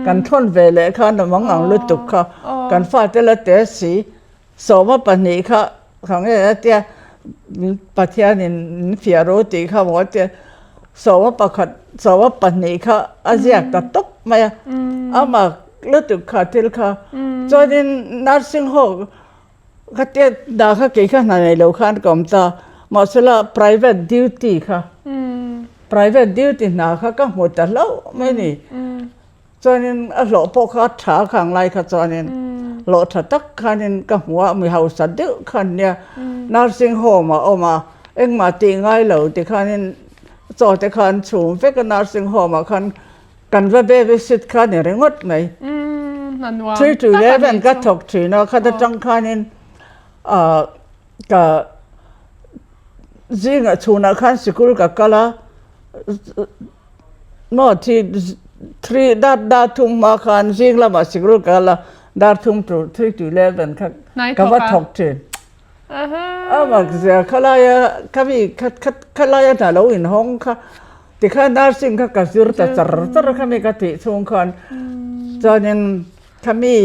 Kan thawn ve leh khan a mang ang lutuk kha. Kan fate la te si. Sawma pahnih kha kha nge a tia Pathianin min fiah ro tih kha maw a tia. Sawma pakhat sawma pahnih kha a ziak ta tawp mai a. A mak lutuk kha thil kha. Chuanin nursing home Ka tet dah kha kei kha hna nei lo khan ka awm ta. Mahsela private duty kha private duty hna kha ka hmu ta hlauh mai ni. Chuanin a hlawh pawh kha a tha khang lai kha chuanin hlawh tha tak khanin ka hmu a, mi hausa deuh khan nia nursing home a awm a, engmah tih ngai lo tikhanin chaw te kha an chhum vek a nursing home ah khan Kan va baby sit kha ni ringawt mai. 3 to 11 ka thawk thin a, khata tang khanin ka zingah chhunah khan sikul ka kal a, maw three dar dar thum hma khan zing lamah sikul ka kal a, dar thum to 3 to 11 kha ka va thawk thin. A mak zia khalaia khami khalaia hna lo inhawng kha tikhan nursing kha ka zir ta char char a khami ka tih chhung khan chuanin khami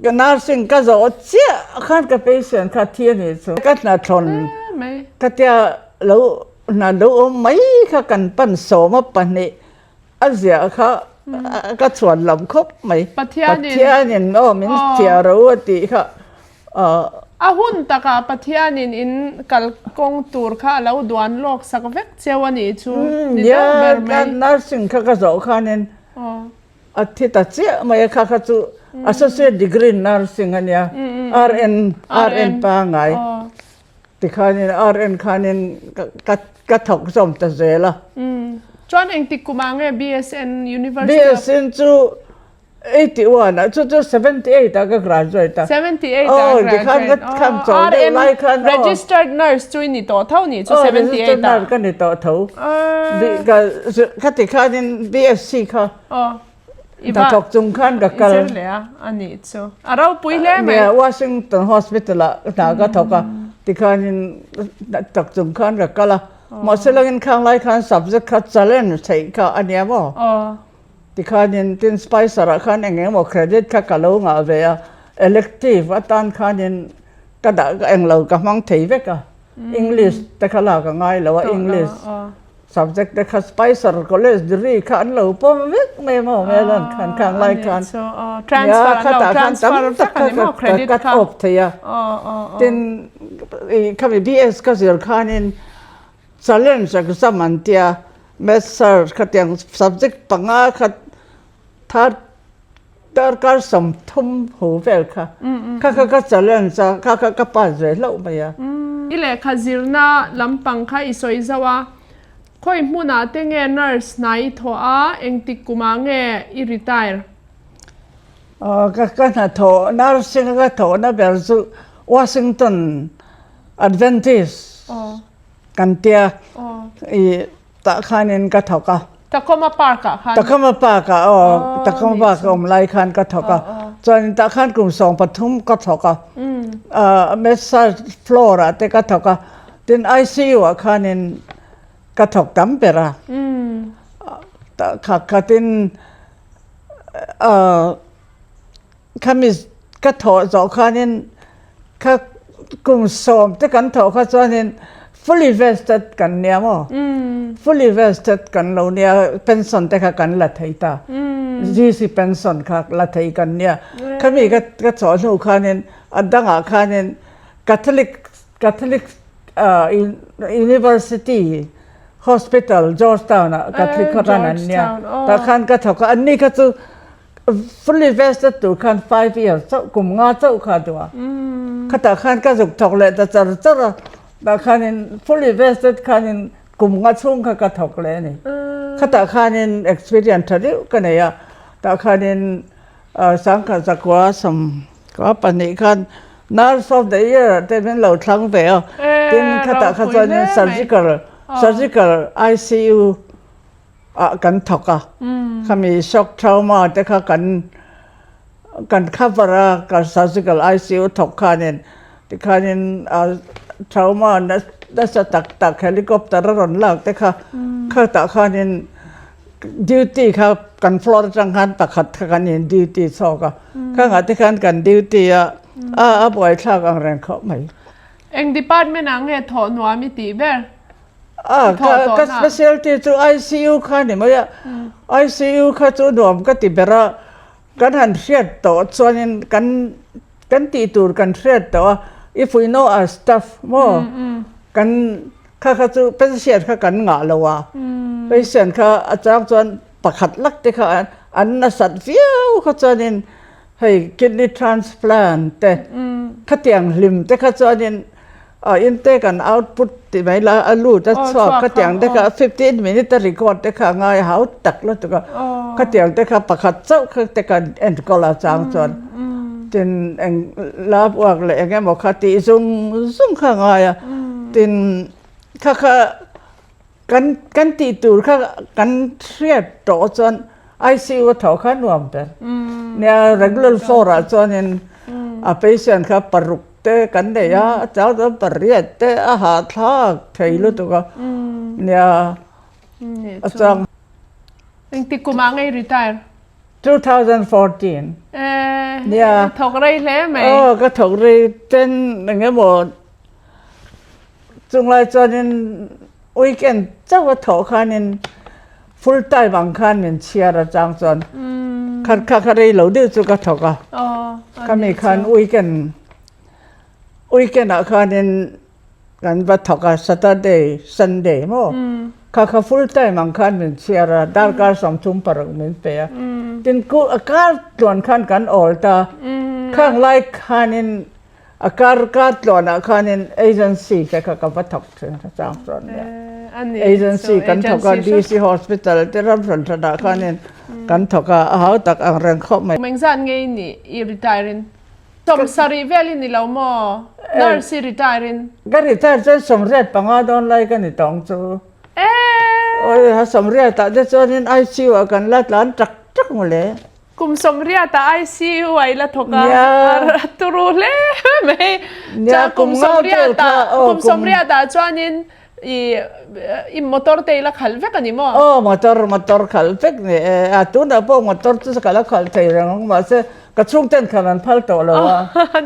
ka nursing ka zawh chiah khan ka patient kha thi a nih chu ka hna thlawn ka tia lo. hna lo awm mai kha kan pan sawma pahnih a ziah kha ka chhuan lam khawp mai. Pathianin aw min chhiar ro a tih kha. A hun takah Pathianin in kalkawng tur kha a lo duan lawk sak vek cheu a nih chu ni deuh ber mai. Nursing kha ka zawh khanin A thi ta chiah mai a, kha kha chu Associate Degree in Nursing a nia, RN, RN pangngai tikhanin RN khanin ka ka thawk zawm ta zel a. Chuan engtik kumah nge BSN University of. BSN chu 81 ah, chu chu 78 ah ka graduate a. 78 ah graduate. Tikhan ka khan chawl deuh lai khan. Registered nurse chu i ni tawh tho nih chu 78 ah. Registered nurse ka ni tawh tho. Ka tikhanin BSc kha. Aw. I va. Hnathawk chung khan ka kal. I zir leh a, a nih chu. A ropui hle mai. Nia, Washington Hospital ah hna ka thawk a, tikhanin hnathawk chung khan ka kal a. Mahse langin khang lai khan subject kha challenge theih kha a nia maw? Aw. Tikhanin tin Spicer ah khan eng eng emaw credit kha ka lo ngah ve a, elective atan khanin ka dah ka englo ka hmang thei vek a, English te kha lak a ngai lo a, English. Subject te kha Spicer College degree kha an lo pawm vek mai maw hmel an khan khang lai khan nia khatah khan tam tak kha ka cut off thei a tin i khami BS ka zir khanin challenge exam an tia maths sir khatiang subject panga kha third Darkar 30 hu vel kha kha kha ka challenge a, kha kha ka pass ve hlauh mai a. I lehkha zirna lampang kha i sawi zauh a, khawi hmunah te nge nurse hna i thawh a, engtik kumah nge i retire? Aw ka ka hnathawh nursing a ka thawhna ber chu Washington Adventist kan tia i Tah khanin ka thawk a. Tacoma Park ah khan. Tacoma Park ah aw, Tacoma Park a awm lai khan ka thawk a. Chuanin tah khan kum 13 ka thawk a. Massage floor ah te ka thawk a. Tin ICU ah khanin ka thawk tam ber a. Tah kha khatin Khami ka thawh zawh khanin kha kum sawm te kan thawh kha chuanin fully vested kan nia maw? Fully vested kan lo nia pension te kha kan la thei ta. GC pension kha la thei kan nia. Khami ka ka chawh hnu khanin a dangah khanin Catholic Catholic University Hospital Georgetown ah Catholic kha ran an nia. Tah khan ka thawk a, anni kha chu Fully vested tur khan 5 years chauh kum nga chauh kha duh a. Khatah khan ka zuk thawk leh ta char char a. Tah khanin fully vested khanin kum nga chhung kha ka thawk leh a ni. Khatah khanin experience tha deuh ka nei a. Tah khanin sangkhat zakua 12 khan nurse of the year te min lo thlang ve a. Tin khatah kha chuanin surgical surgical ICU ah kan thawk a, khami shock trauma te kha kan kan cover a, ka surgical ICU thawk khanin tikhanin trauma nasa tak tak helicopter a rawn lak te kha khatah khanin duty kha kan floor atang khan pakhat kha kan in duty chhuak a, khangah te khan kan duty a, a buaithlak ang reng khawp mai. Eng department ah nge thawh nuam i tih ber? A, ka ka specialty chu ICU kha ni mai a, ICU kha chu nuam ka ti ber a, kan han hriat tawh chuanin kan kan tih tur kan hriat tawh a, if we know our stuff maw kan kha kha chu patient kha kan ngah lo a, patient kha a chang chuan pakhat lak te kha an nasat viau kha chuanin hei kidney transplant te khatiang hlim te kha chuanin A intake and output tih mai la a lut a chhuak khatiang te kha 15 minute a record te kha a ngai hau tak lutuk a khatiang te kha pakhat chauh kha te kan enkawl a chang chuan tin eng lab work leh eng emaw kha tih zung zung kha a ngai a tin kha kha Kan kan tih tur kha kan hriat tawh chuan ICU a thawh kha nuam ber. Nia regular floor ah chuanin a patient kha paruk te kan nei a, a chang chuan pariat te a hahthlak thei lutuk a. Nia a chang. Engtik kum ah ngei retire? 2014. Nia. Thawk rei hle mai. Aw ka thawk rei ten engemaw chunglai chuanin. Weekend chauh a thawh khanin full time ang khan min chhiar a chang chuan kha kha kha rei lo deuh chu ka thawk a. Khami khan weekend weekend ah khanin kan va thawk a Saturday Sunday maw kha kha full time ang khan min chhiar a darkar 36 min pe a. Tin a kar tluan khan kan awl ta khang lai khanin A kar kar tluanah khanin agency te kha ka va thawk thin a chang chuan nia. Agency kan thawk a DC Hospital te ram hran hranah khanin kan thawk a, a hau tak ang reng khawp mai. Kum engzat nge i nih i retire in? 70 vel i ni lo maw? Nurse i retire in? Ka retire chuan 85 dawn lai ka ni tawng chu. Eee! Awi a 80 ah te chuanin ICU ah kan la tlan tak tak mawle. Kum 80 ah ICU ah i la thawk a, a turu hle mai. Chuan kum 80 ah, kum 80 ah chuanin i i motor te i la khalh vek a ni maw? Aw motor, motor khalh vek ni e. A tunah pawh motor chu ka la khalh thei reng ang mahse ka chhungten khalh an phal tawh lo a.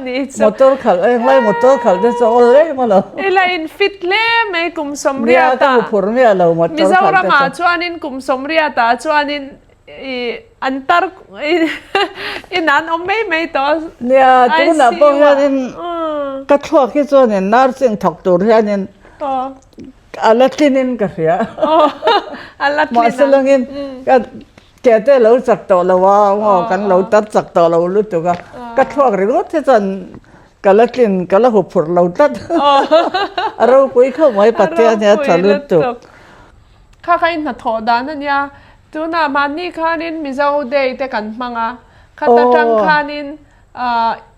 Ni chu. Motor khalh englai motor khalh te chu awl reng a lo. I la in fit hle mai kum 80 ah. Nia ka hmu phur miah lo motor khalh te chu. Mizoramah chuanin kum 80 ah chuanin I an tar in an awm mai mai tawh a. Nia tunah pawh hianin ka thluak hi chuanin nursing thawk tur hianin a la tlinin ka hria. A la tlin a. Mahse langin ka ke te lo chak tawh lo a maw kan lo tar chak tawh lo lutuk a ka thluak ringawt hi chuan ka la tlin ka la huphurh lo tlat. A ropui khawp mai Pathian hi a tha lutuk. Kha kha i hnathawh dan a nia. Tunah mahni khanin Mizo Day te kan hmang a, khata tang khanin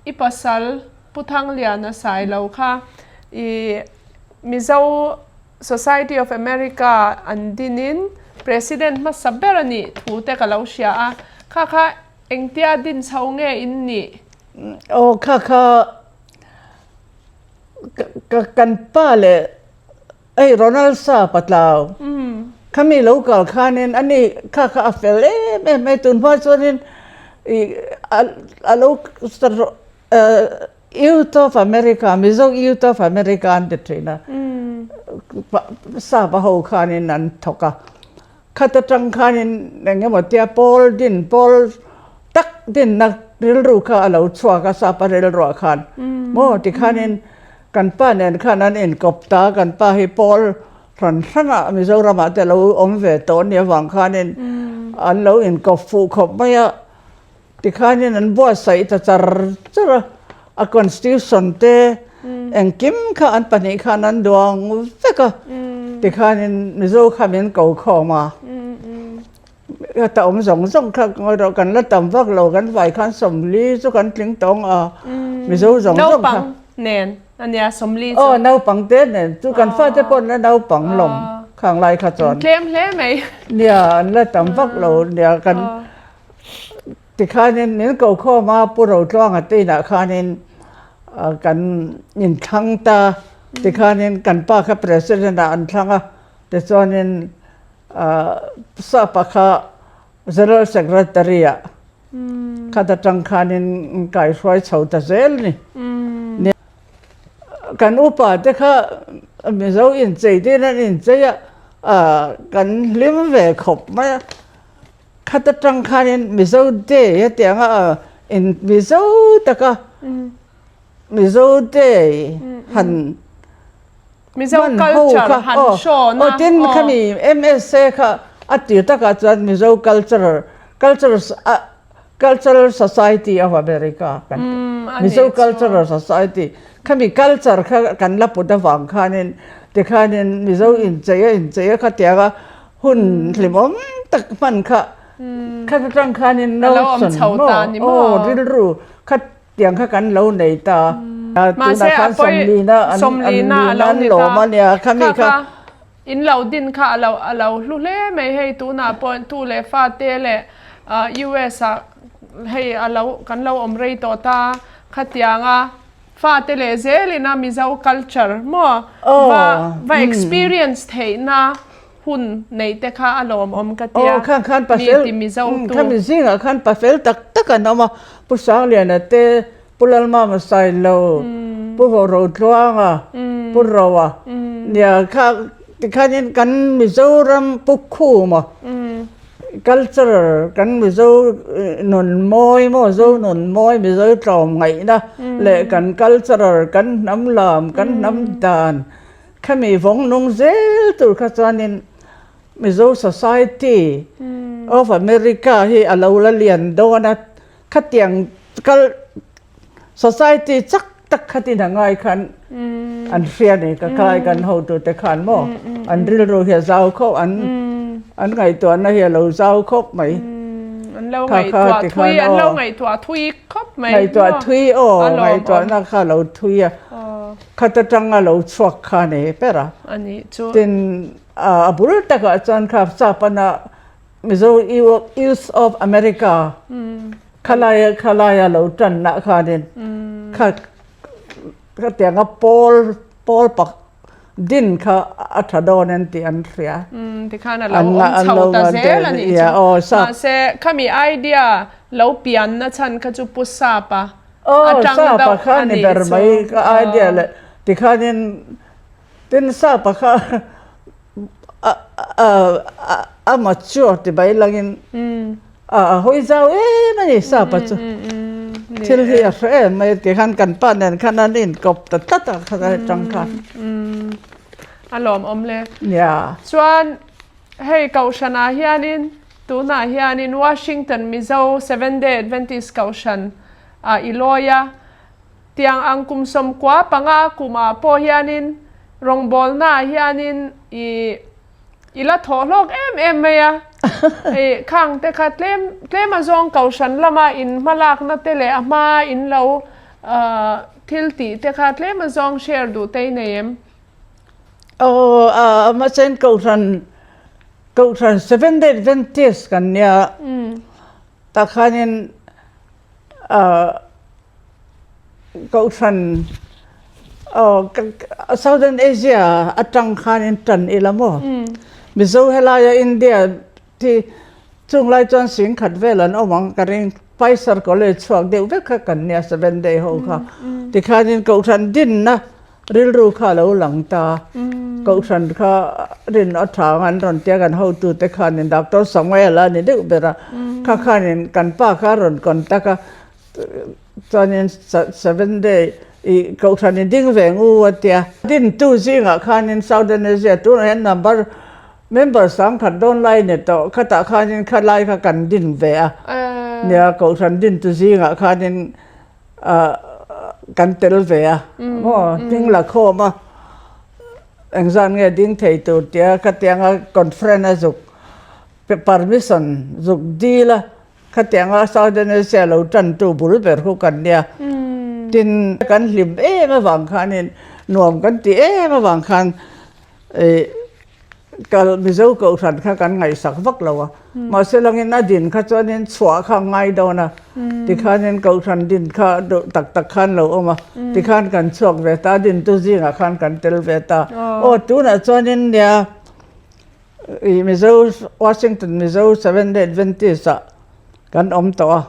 i pasal Pu Thangliana Sailo kha i Mizo Society of America an dinin President hmasa ber a nih thu te ka lo hria a, kha kha engtia din chho nge in nih? Aw kha kha kan pa leh Hei Ronald Sa Patlau khami lo kal khanin ani kha kha a fel em em mai tun hma chuanin ih a lo Youth of America Mizo Youth of America an ti thin a sap a ho khanin an thawk a khat atang khanin eng emaw tia pawl din pawl tak dinna rilru kha a lo chhuak a sap a rilruah khan maw tikhanin Kan pa nen khan an inkawp ta, kan pa hi pawl hran hranah Mizoramah te lo awm ve tawh nia vang khanin an lo inkawp fuh khawp mai a, tikhanin an buatsaih ta char char a, a constitution te engkim kha an pahnih khan an duang vek a, tikhanin Mizo kha min ko khawm a. Ka ta awm zawng zawng kha ngawi rawh kan la tam vak lo kan vai khan 40 chu kan tling tawng a Mizo zawng zawng kha. Naupang nen a nia 40 chu. Aw naupang te nen chu kan fate pawh an la naupang lawm khang lai kha chuan. Tlem hle mai. Nia an la tam vak lo nia kan tikhanin min ko khawm a Pu Rotluanga te inah khanin kan inthlang ta tikhanin kan pa kha president ah an thlang a tichuanin Sapa kha General Secretary ah khat atang khanin kaihruai chho ta zel ni. Kan upa te kha Mizo inchei te in an inchei a, kan hlim ve khawp mai a. Khat atang khanin Mizo Day hetiang a Mizo taka Mizo Day han Mizo culture han hrawn a. Aw tin khami MSA kha a tir takah chuan Mizo cultural cultural cultural society of America kan ti. Mizo cultural society khami culture kha kan la put avang khanin tikhanin Mizo inchei a inchei a khatianga hun hlimawm tak hman kha kha atang khanin notion maw aw rilru kha Tiang kha kan lo nei ta. Mahse a pawi 40 a lo ni ta. Kha kha in lo din kha a lo a lo hlu hle mai hei tunah pawh tu leh fa te leh US ah hei a lo kan lo awm rei tawh ta khatianga fa te leh zelin a Mizo culture maw va va experience theihna hun neih te kha a lawmawm ka tia. Aw khang khan pasel Mi ti Mizo tu. Khami zingah khan pasel tak tak an awm a, Pu Sangliana te, Pu Lalmama Sailo, Pu Vawrotluanga, Pu Roa, nia kha. Tikhanin kan Mizoram Pu Khuma culture kan Mizo nun mawi maw Zo nun mawi Mizo tlawm ngaihna leh kan cultural kan hnam lam kan hnam dan khami vawng nung zel tur kha chuanin Mizo Society of America hi a lo la lian dawn a khatiang kal Society chak tak khatin a ngai khan an hria ni ka kai kan hotute khan maw an rilru hi a zau khawp an an ngaihtuahna hi a lo zau khawp mai. An lo ngaihtuah thui an lo ngaihtuah thui khawp mai. Ngaihtuah thui aw ngaihtuahna kha a lo thui a khat atang a lo chhuak kha ni ber a. Ani chu. Tin a bul takah chuan kha Sapana Mizo Youth of America Khalai khalaia lo tanna khanin kha khatianga pawl pawl pak din kha a tha dawn an tih an hria. Tikhan a lo awm chho ta zel a nih chu. Mahse khami idea lo pianna chhan kha chu Pu Sapa atang deuh a nih chu. Ber mai ka idea leh tikhanin tin Sapa kha a mature ti mai langin a hawi zau em a ni sapa chu thil hi a hre em mai ti khan kan pa nen khan an inkawp ta tlat a kha atang khan a lawmawm le nia chuan hei kohhranah hianin tunah hianin Washington Mizo Seventh Day Adventist kohhran ah i lawi a Tiang ang kum 15 kumah pawh hianin rawngbawlnaah hianin i i la thawh hlawk em em mai a. I khang te kha tlem tlem a zawng kohhran lama in hmalakna te leh a hma in lo thil tih te kha tlem a zawng share duh te i nei em? Aw a mahse kohhran kohhran Seventh Day Adventist kan nia tah khanin Kohhran aw Southern Asia atang khanin tan ila maw? Mizo helaia India thi chung lai chuan singkhat vel an awm ang ka ring Pfizer College chhuak deuh vek kha kan nia Seven Day ho kha tikhanin Kohhran dinna rilru kha a lo lang ta Kohhran kha rin a tha ang an rawn tia kan hotute khanin Doctor Samuel a ni deuh ber a kha khanin kan pa kha a rawn contact a Chuanin Seventh Day i Kohhran i ding ve ngu a tia. Dintu zingah khanin Southern Asia tunah hian number member sangkhat dawn lai ni tawh khatah khanin kha lai kha kan din ve a. Nia Kohhran dintu zingah khanin kan tel ve a. Maw hming la khawm a engzat nge ding thei tur tia khatianga conference a zuk permission zuk dil a. Khatianga Southern Asia lo tantu bul ber khu kan nia. Tin, kan hlim em avang khanin nuam kan ti em avang khan ih kal Mizo Kohhran kha kan ngaihsak vak lo a. Mahse langin a din kha chuanin chhuah kha a ngai dawn a. Tikhanin Kohhran din kha duh tak tak khan lo awm a. Tikhan kan chhuak ve ta, a dintu zingah khan kan tel ve ta. Aw tunah chuanin nia. I Mizo Washington Mizo Seventh Day Adventist ah kan awm tawh a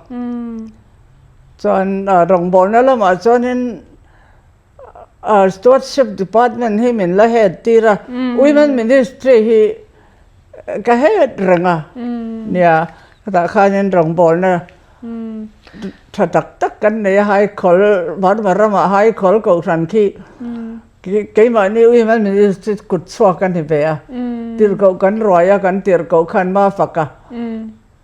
chuan rawngbawlna lamah chuanin Stewardship Department hi min la head tir a Women Ministry hi ka head reng a nia tah khanin rawngbawlna tha tak tak kan nei a Haikhawl Burma ramah Haikhawl Kohhran khi Keimahni Women Ministry kut chhuak a ni ve a, tirhkoh kan ruai a, kan tirhkoh khan Mafak a,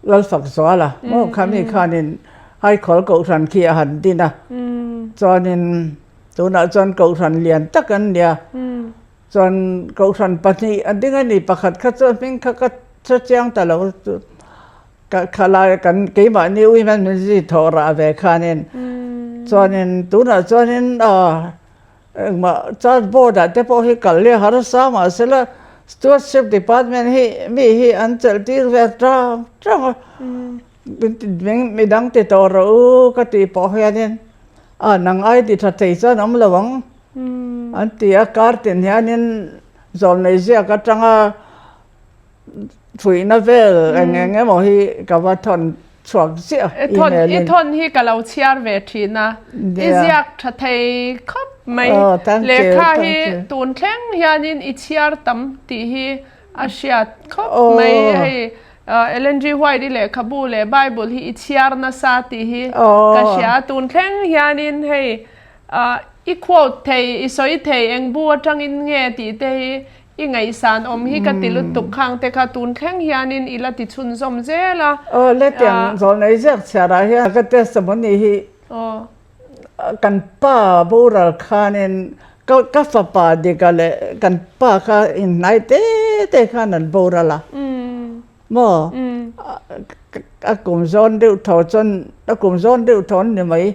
Lalfak zual a, maw khami khanin Haikhawl Kohhran khi a han din a, chuanin tunah chuan Kohhran lian tak an nia, chuan Kohhran pahnih a ding a ni, pakhat kha chu a hming kha ka hre chiang ta lo, ka khalai kan keimahni Women Ministry thawh rah ve khanin, chuanin tunah chuanin aw. Engmah church board ah te pawh hi kal hi a harsa mahsela stewardship department hi mi hi an chelh tir ve tang tang a midang ti tawh rawh u ka tih pawh hianin a nang ai ti tha thei chuan awm lo ang an ti a kar tin hianin zawlnei ziak atanga thuihna vel eng eng emaw hi ka va thawn. chhuak ziah email in. I thawn hi ka lo chhiar ve thin a, i ziak tha thei khawp mai. Lehkha hi tun thleng hianin i chhiar tam tih hi a hriat khawp mai. Hei Ellen G. White i lehkhabu leh Bible hi i chhiar nasa tih hi ka hria. Tun thleng hianin hei i quote thei, i sawi thei eng bu atangin nge tih te hi I ngaihsan awm hi ka ti lutuk khang te kha tun thleng hianin i la ti chhunzawm zel a. Aw le tiang zawlnei ziak chhiarah hian ka testimony hi kan pa boral khanin ka ka fapa dika leh kan pa kha inhnai te te khan an boral a maw a kum zawn deuh tho chuan a kum zawn deuh tho an ni mai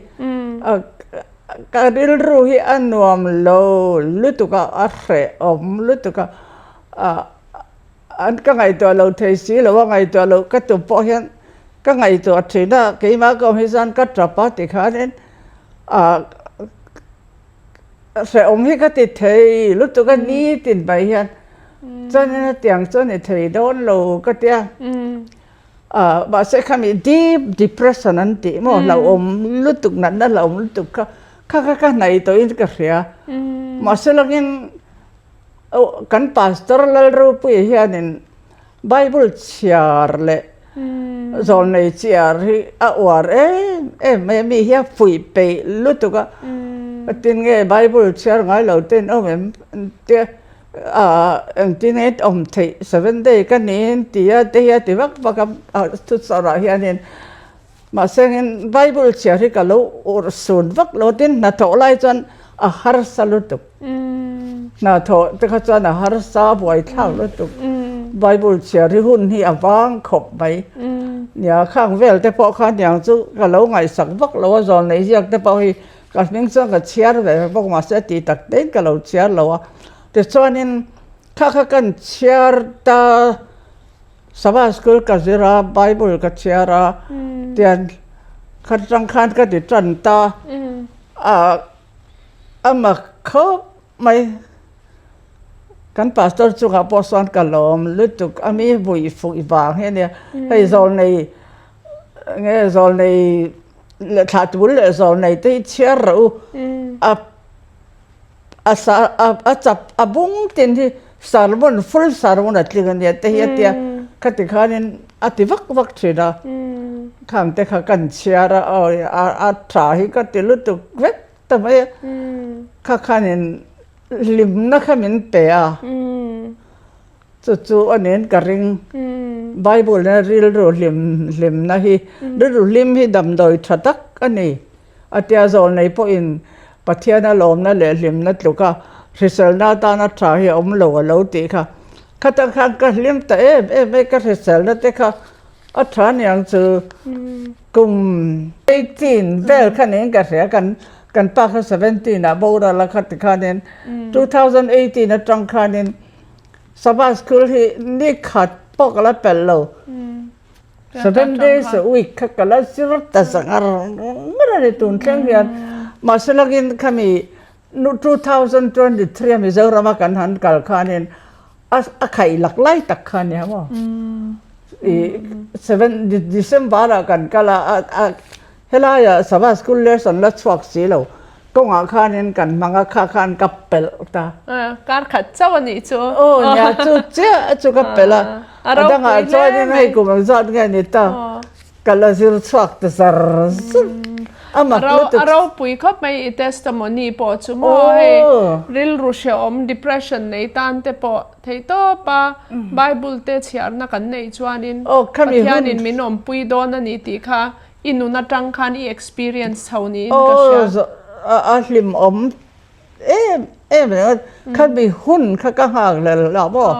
ka rilru hi a nuam lo lutuk a a hrehawm lutuk a ah an ka ngaihtuah lo thei si lo a ngaihtuah loh ka tum pawh hian ka ngaihtuah thin a keimah ka awm hi chuan ka tap a tikhanin ah hrehawm hi ka ti thei lutuk a nitin mai hian chuanin hetiang chu a ni thei dawn lo ka tia. Ah mahse khami deep depression an tih maw hlauhawm lutuk natna hlauhawm lutuk kha kha kha ka hnaih tawhin ka hria mahse langin kan pastor Lalropuia hianin bible chhiar leh zawlnei chhiar hi a uar em em mai a mi hi a fuih peih lutuk a tin nge bible chhiar ngai lo ten awm em tia. Ahh engtin nge awm theih seven day ka niin ti a te hi a ti vak vak a thuchawrh ah hianin mahse engin bible chhiar hi ka lo urh sun vak lo tin hnathawh lai chuan a harsa lutuk hnathawh te kha chuan a harsa a buaithlak lutuk bible chhiar hi hun hi a vang khawp mai nia khang vel te pawh kha niang chu ka lo ngaihsak vak lo a zawl nei ziak te pawh hi. Ka hming chuan ka chhiar ve bawk mahse a tih tak tein ka lo chhiar lo a. Tichuanin kha kha kan chhiar ta Sabbath school ka zir a, Bible ka chhiar a tian kha tang khan ka ti tan ta a a mak khawp mai. Kan pastor chungah pawh sawn ka lawm lutuk a mi vui fuih vang hi a nia. Hei zawlnei nge zawlnei leh thlah tul leh zawlnei te hi chhiar rawh u a a sa a chap a bung tin hi sermon full sermon a tling a nia te hi a tia khati khanin a ti vak vak thin a khang te kha kan chhiar a awi a tha hi ka ti lutuk vek ta mai a kha khanin hlimna kha min pe a. Chu chu a nen ka ring. Bible ina rilru hlim hlimna hi rilru hlim hi damdawi tha tak a ni. A tia zawl nei pawhin Pathiana lawmna leh hlimna tluka hriselna atana tha hi a awm lo a lo tih kha. Khatah khan ka hlim ta em em mai ka hriselna te kha a tha niang chu kum 18 vel kha niin ka hria kan kan pa kha 17 ah boral a kha tikhanin 2018 atang khanin Sabbath school hi ni khat pawh ka la pelh lo. Seven days a week kha ka la zir ta zangar ngar a ni tun thleng hian. Mahse lakin khami 2023 a Mizoram a kan han kal khanin a khaih lak lai tak kha nia maw. I seven December ah kan kal a Helaiah Sabbath School lesson la chhuak si lo, kawngah khanin kan hmang a, kha khan ka pelh ta. Kar khat chauh a nih chu. Aw nia, chu chiah chu ka pelh a. A dangah chuanin hei kum ang zat nge ni ta, ka la zir chhuak ta zar zar. A mak lutuk. A ropui khawp mai i testimony pawh chu maw hei rilru hrehawm depression nei tan te pawh theih tawp a, Bible te chhiarna kan neih chuanin Pathianin min awmpui dawn a ni tih kha I nun atang khan i experience chho niin ka hria. Aw a hlimawm em em reng a, khami hun kha ka nghak lel lo maw,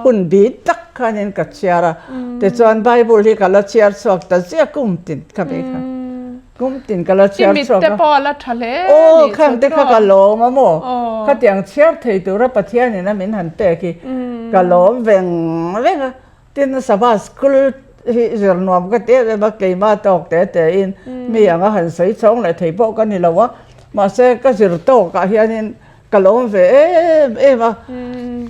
hun bi tak khanin ka chhiar a, tichuan Bible hi ka la chhiar chhuak ta ziah kum tin khami kha, kum tin ka la chhiar chhuak a. I mit te pawh a la tha hle a nih chu. Aw khang te kha ka lawm a maw, khatiang chhiar thei tura Pathianin a min han pek hi ka lawm veng veng a. Tin, Sabbath School hi zir nuam ka ti em em a, keimah tawk te tein mi anga han sawi chhawng leh thei pawh ka ni lo a, mahse ka zir tawkah hianin ka lawm ve em em a,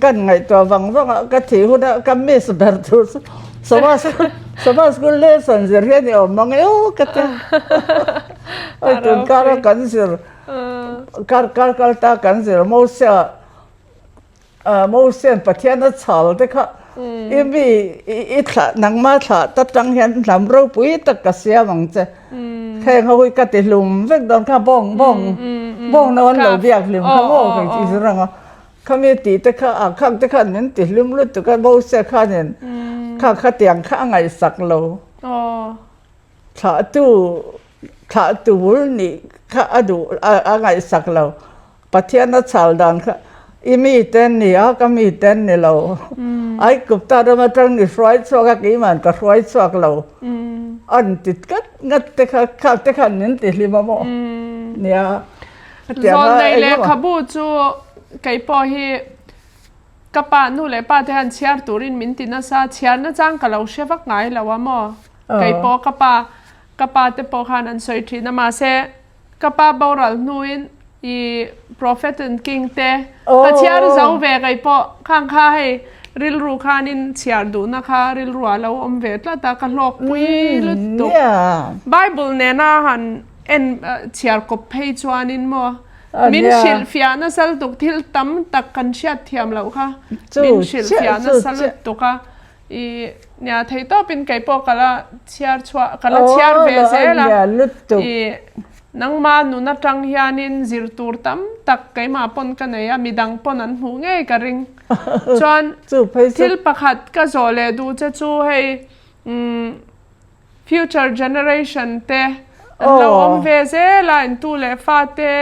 kan ngaihtuah vang vang a, ka thih huna ka miss ber tur chu Sabbath School. Sabbath school lesson zir hian i awm mang e aw ka ti a. Hei tun kara kan zir kar kar kal ta kan zir Mosia Mosian Pathian a chhal te kha i mi i thlah nangma thlah ta tang hian hnam ropui tak ka siam ang che. Heng ho hi ka ti hlum vek dawn kha bawng bawng bawng no an lo biak hlim kha maw ka inti zir ang a. Khami tih te kha a khang te khan min ti hlim lutuk a Mosia khanin kha khatiang kha a ngaihsak lo. Thlahtu thlahtu bul nih kha a duh a ngaihsak lo. Pathian a chhal dan kha i mi te an ni a ka mi te an ni lo. Aikupta ram atang ni hruai chhuak a keiman ka hruai chhuak lo. An ti ngat ngat te kha khang te khan min ti hlim a maw nia. Zawlnei lehkhabu chu kei pawh hi ka pa nu leh pa te hian chhiar turin min ti nasa, chhiar nachang ka lo hre vak ngai lo a maw? Kei pawh ka pa ka pa te pawh khan an sawi thin a mahse ka pa boral hnuin i Prophet and King te ka chhiar zo ve kei pawh khang kha hei rilru khanin chhiar duhna kha rilru ah lo awm ve tlat a ka hlawkpui lutuk. Bible nena han En chhiar kawp phei chuanin maw min hrilhfiah nasa lutuk thil tam tak kan hriat thiam loh kha min hrilhfiah nasa lutuk a i nia thei tawpin kei pawh ka la chhiar chhuah ka la chhiar ve zel a i nangma nun atang hianin zir tur tam tak keimah pawn ka nei a midang pawn an hmuh ngei ka ring chuan thil pakhat ka zawh leh duh che chu hei umm Future generation te an lo awm ve zel a, intu leh fa te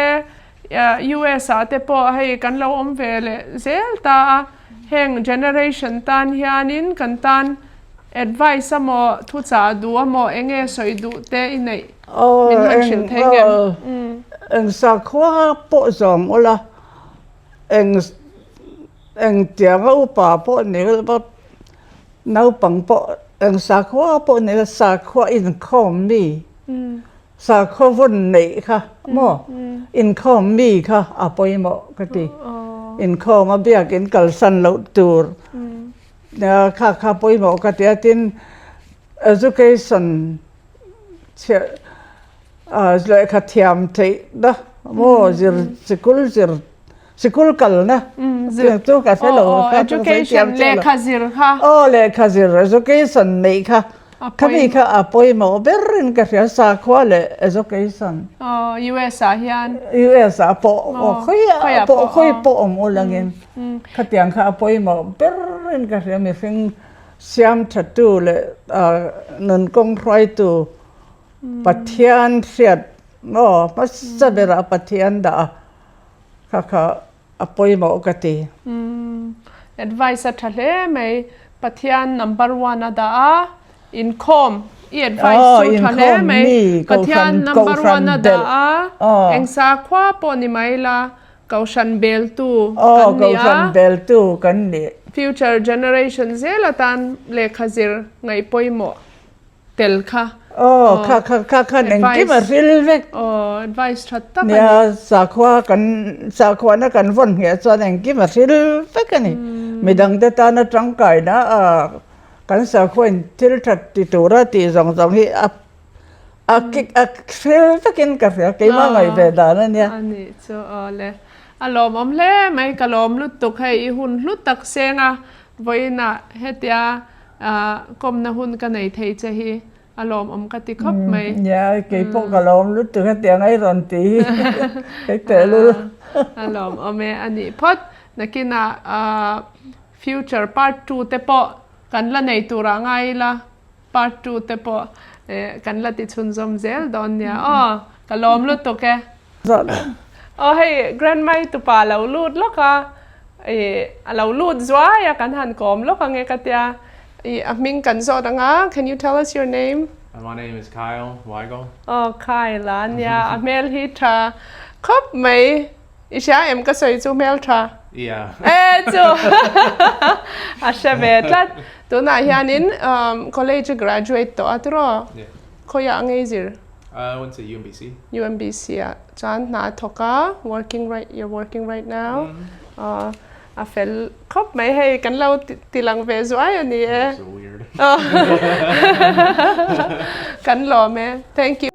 US ah te pawh hei kan lo awm ve leh zel ta a, heng generation tan hianin kan tan advice amaw thuchah duh amaw eng nge sawi duh te i neih min han hrilh thei ngem? Eng sakhua pawh zawng ula, eng engtianga upa pawh ni ula Naupang pawh eng sakhua pawh ni la sakhua inkhawm mi sakhua vun neih kha maw inkhawm mi kha a pawimawh ka ti. Inkhawm a biakin kalsan loh tur kha kha pawimawh ka ti a tin education chhiah lehkha thiam theihna maw zir sikul zir Sikul kalna chu ka hre lo kha chu ka sawi thiam chiah lo. Lehkha zir kha. Aw lehkha zir education neih kha khami kha a pawimawh berin ka hria sakhua leh education. Aw US ah hian. US ah pawh aw khawiah pawh khawi pawh awm ulangin khatiang kha a pawimawh berin ka hria mihring siam thatu leh nun kawng hruaitu Pathian hriat aw hmasa berah Pathian dah a. Kha kha a pawimawh ka ti. Umm advice a tha hle mai. Pathian number one a dah a, inkhawm i advice chu tha hle mai. Pathian number one a dah a, eng sakhua pawh ni mai la, Kohhran beltu kan ni a. Kohhran beltu kan ni. Future generation zel atan lehkha zir ngaih pawimawh. tel kha. Aw kha kha kha khan engkim a hril vek. Aw advice tha tak a ni. Nia sakhua kan sakhuana kan vawn ngheh chuan engkim a hril vek a ni. Midang te tana tangkaina a kan sakhua in thil tha ti tura tih zawng zawng hi a a a hril vekin ka hria keimah ngaih ve dan a nia. A nih chu aw le. A lawmawm hle mai ka lawm lutuk hei i hun hlu tak seng a vawiinah hetia Kawmna hun ka nei thei che hi a lawmawm ka ti khawp mai. Nia, kei pawh ka lawm lutuk hetiang ai rawn ti hi kei tehlul. A lawmawm e a nih phawt. Nakinah future part 2 te pawh kan la nei turah ngai ila part 2 te pawh kan la ti chhunzawm zel dawn nia aw. Ka lawm lutuk e. Aw hei grandma i tupa lo lut lawk a ih a lo lut zuai a kan han kawm lawk ange ka tia ih a hming kan zawt ang a can you tell us your name? My name is Kyle Weigel. Aw Kyle a nia a hmel hi tha khawp mai i hria em ka sawi chu hmel tha? Yeah. E chu a hre ve tlat tunah hianin college a graduate tawh a tiraw? Yeah. Khawiah a ngei zir? I went to UMBC. UMBC ah chuan hna a thawk a, working right, you're working right now. A fel khawp mai hei kan lo ti lang ve zuai a ni e. So weird. Kan lawm e. Thank you.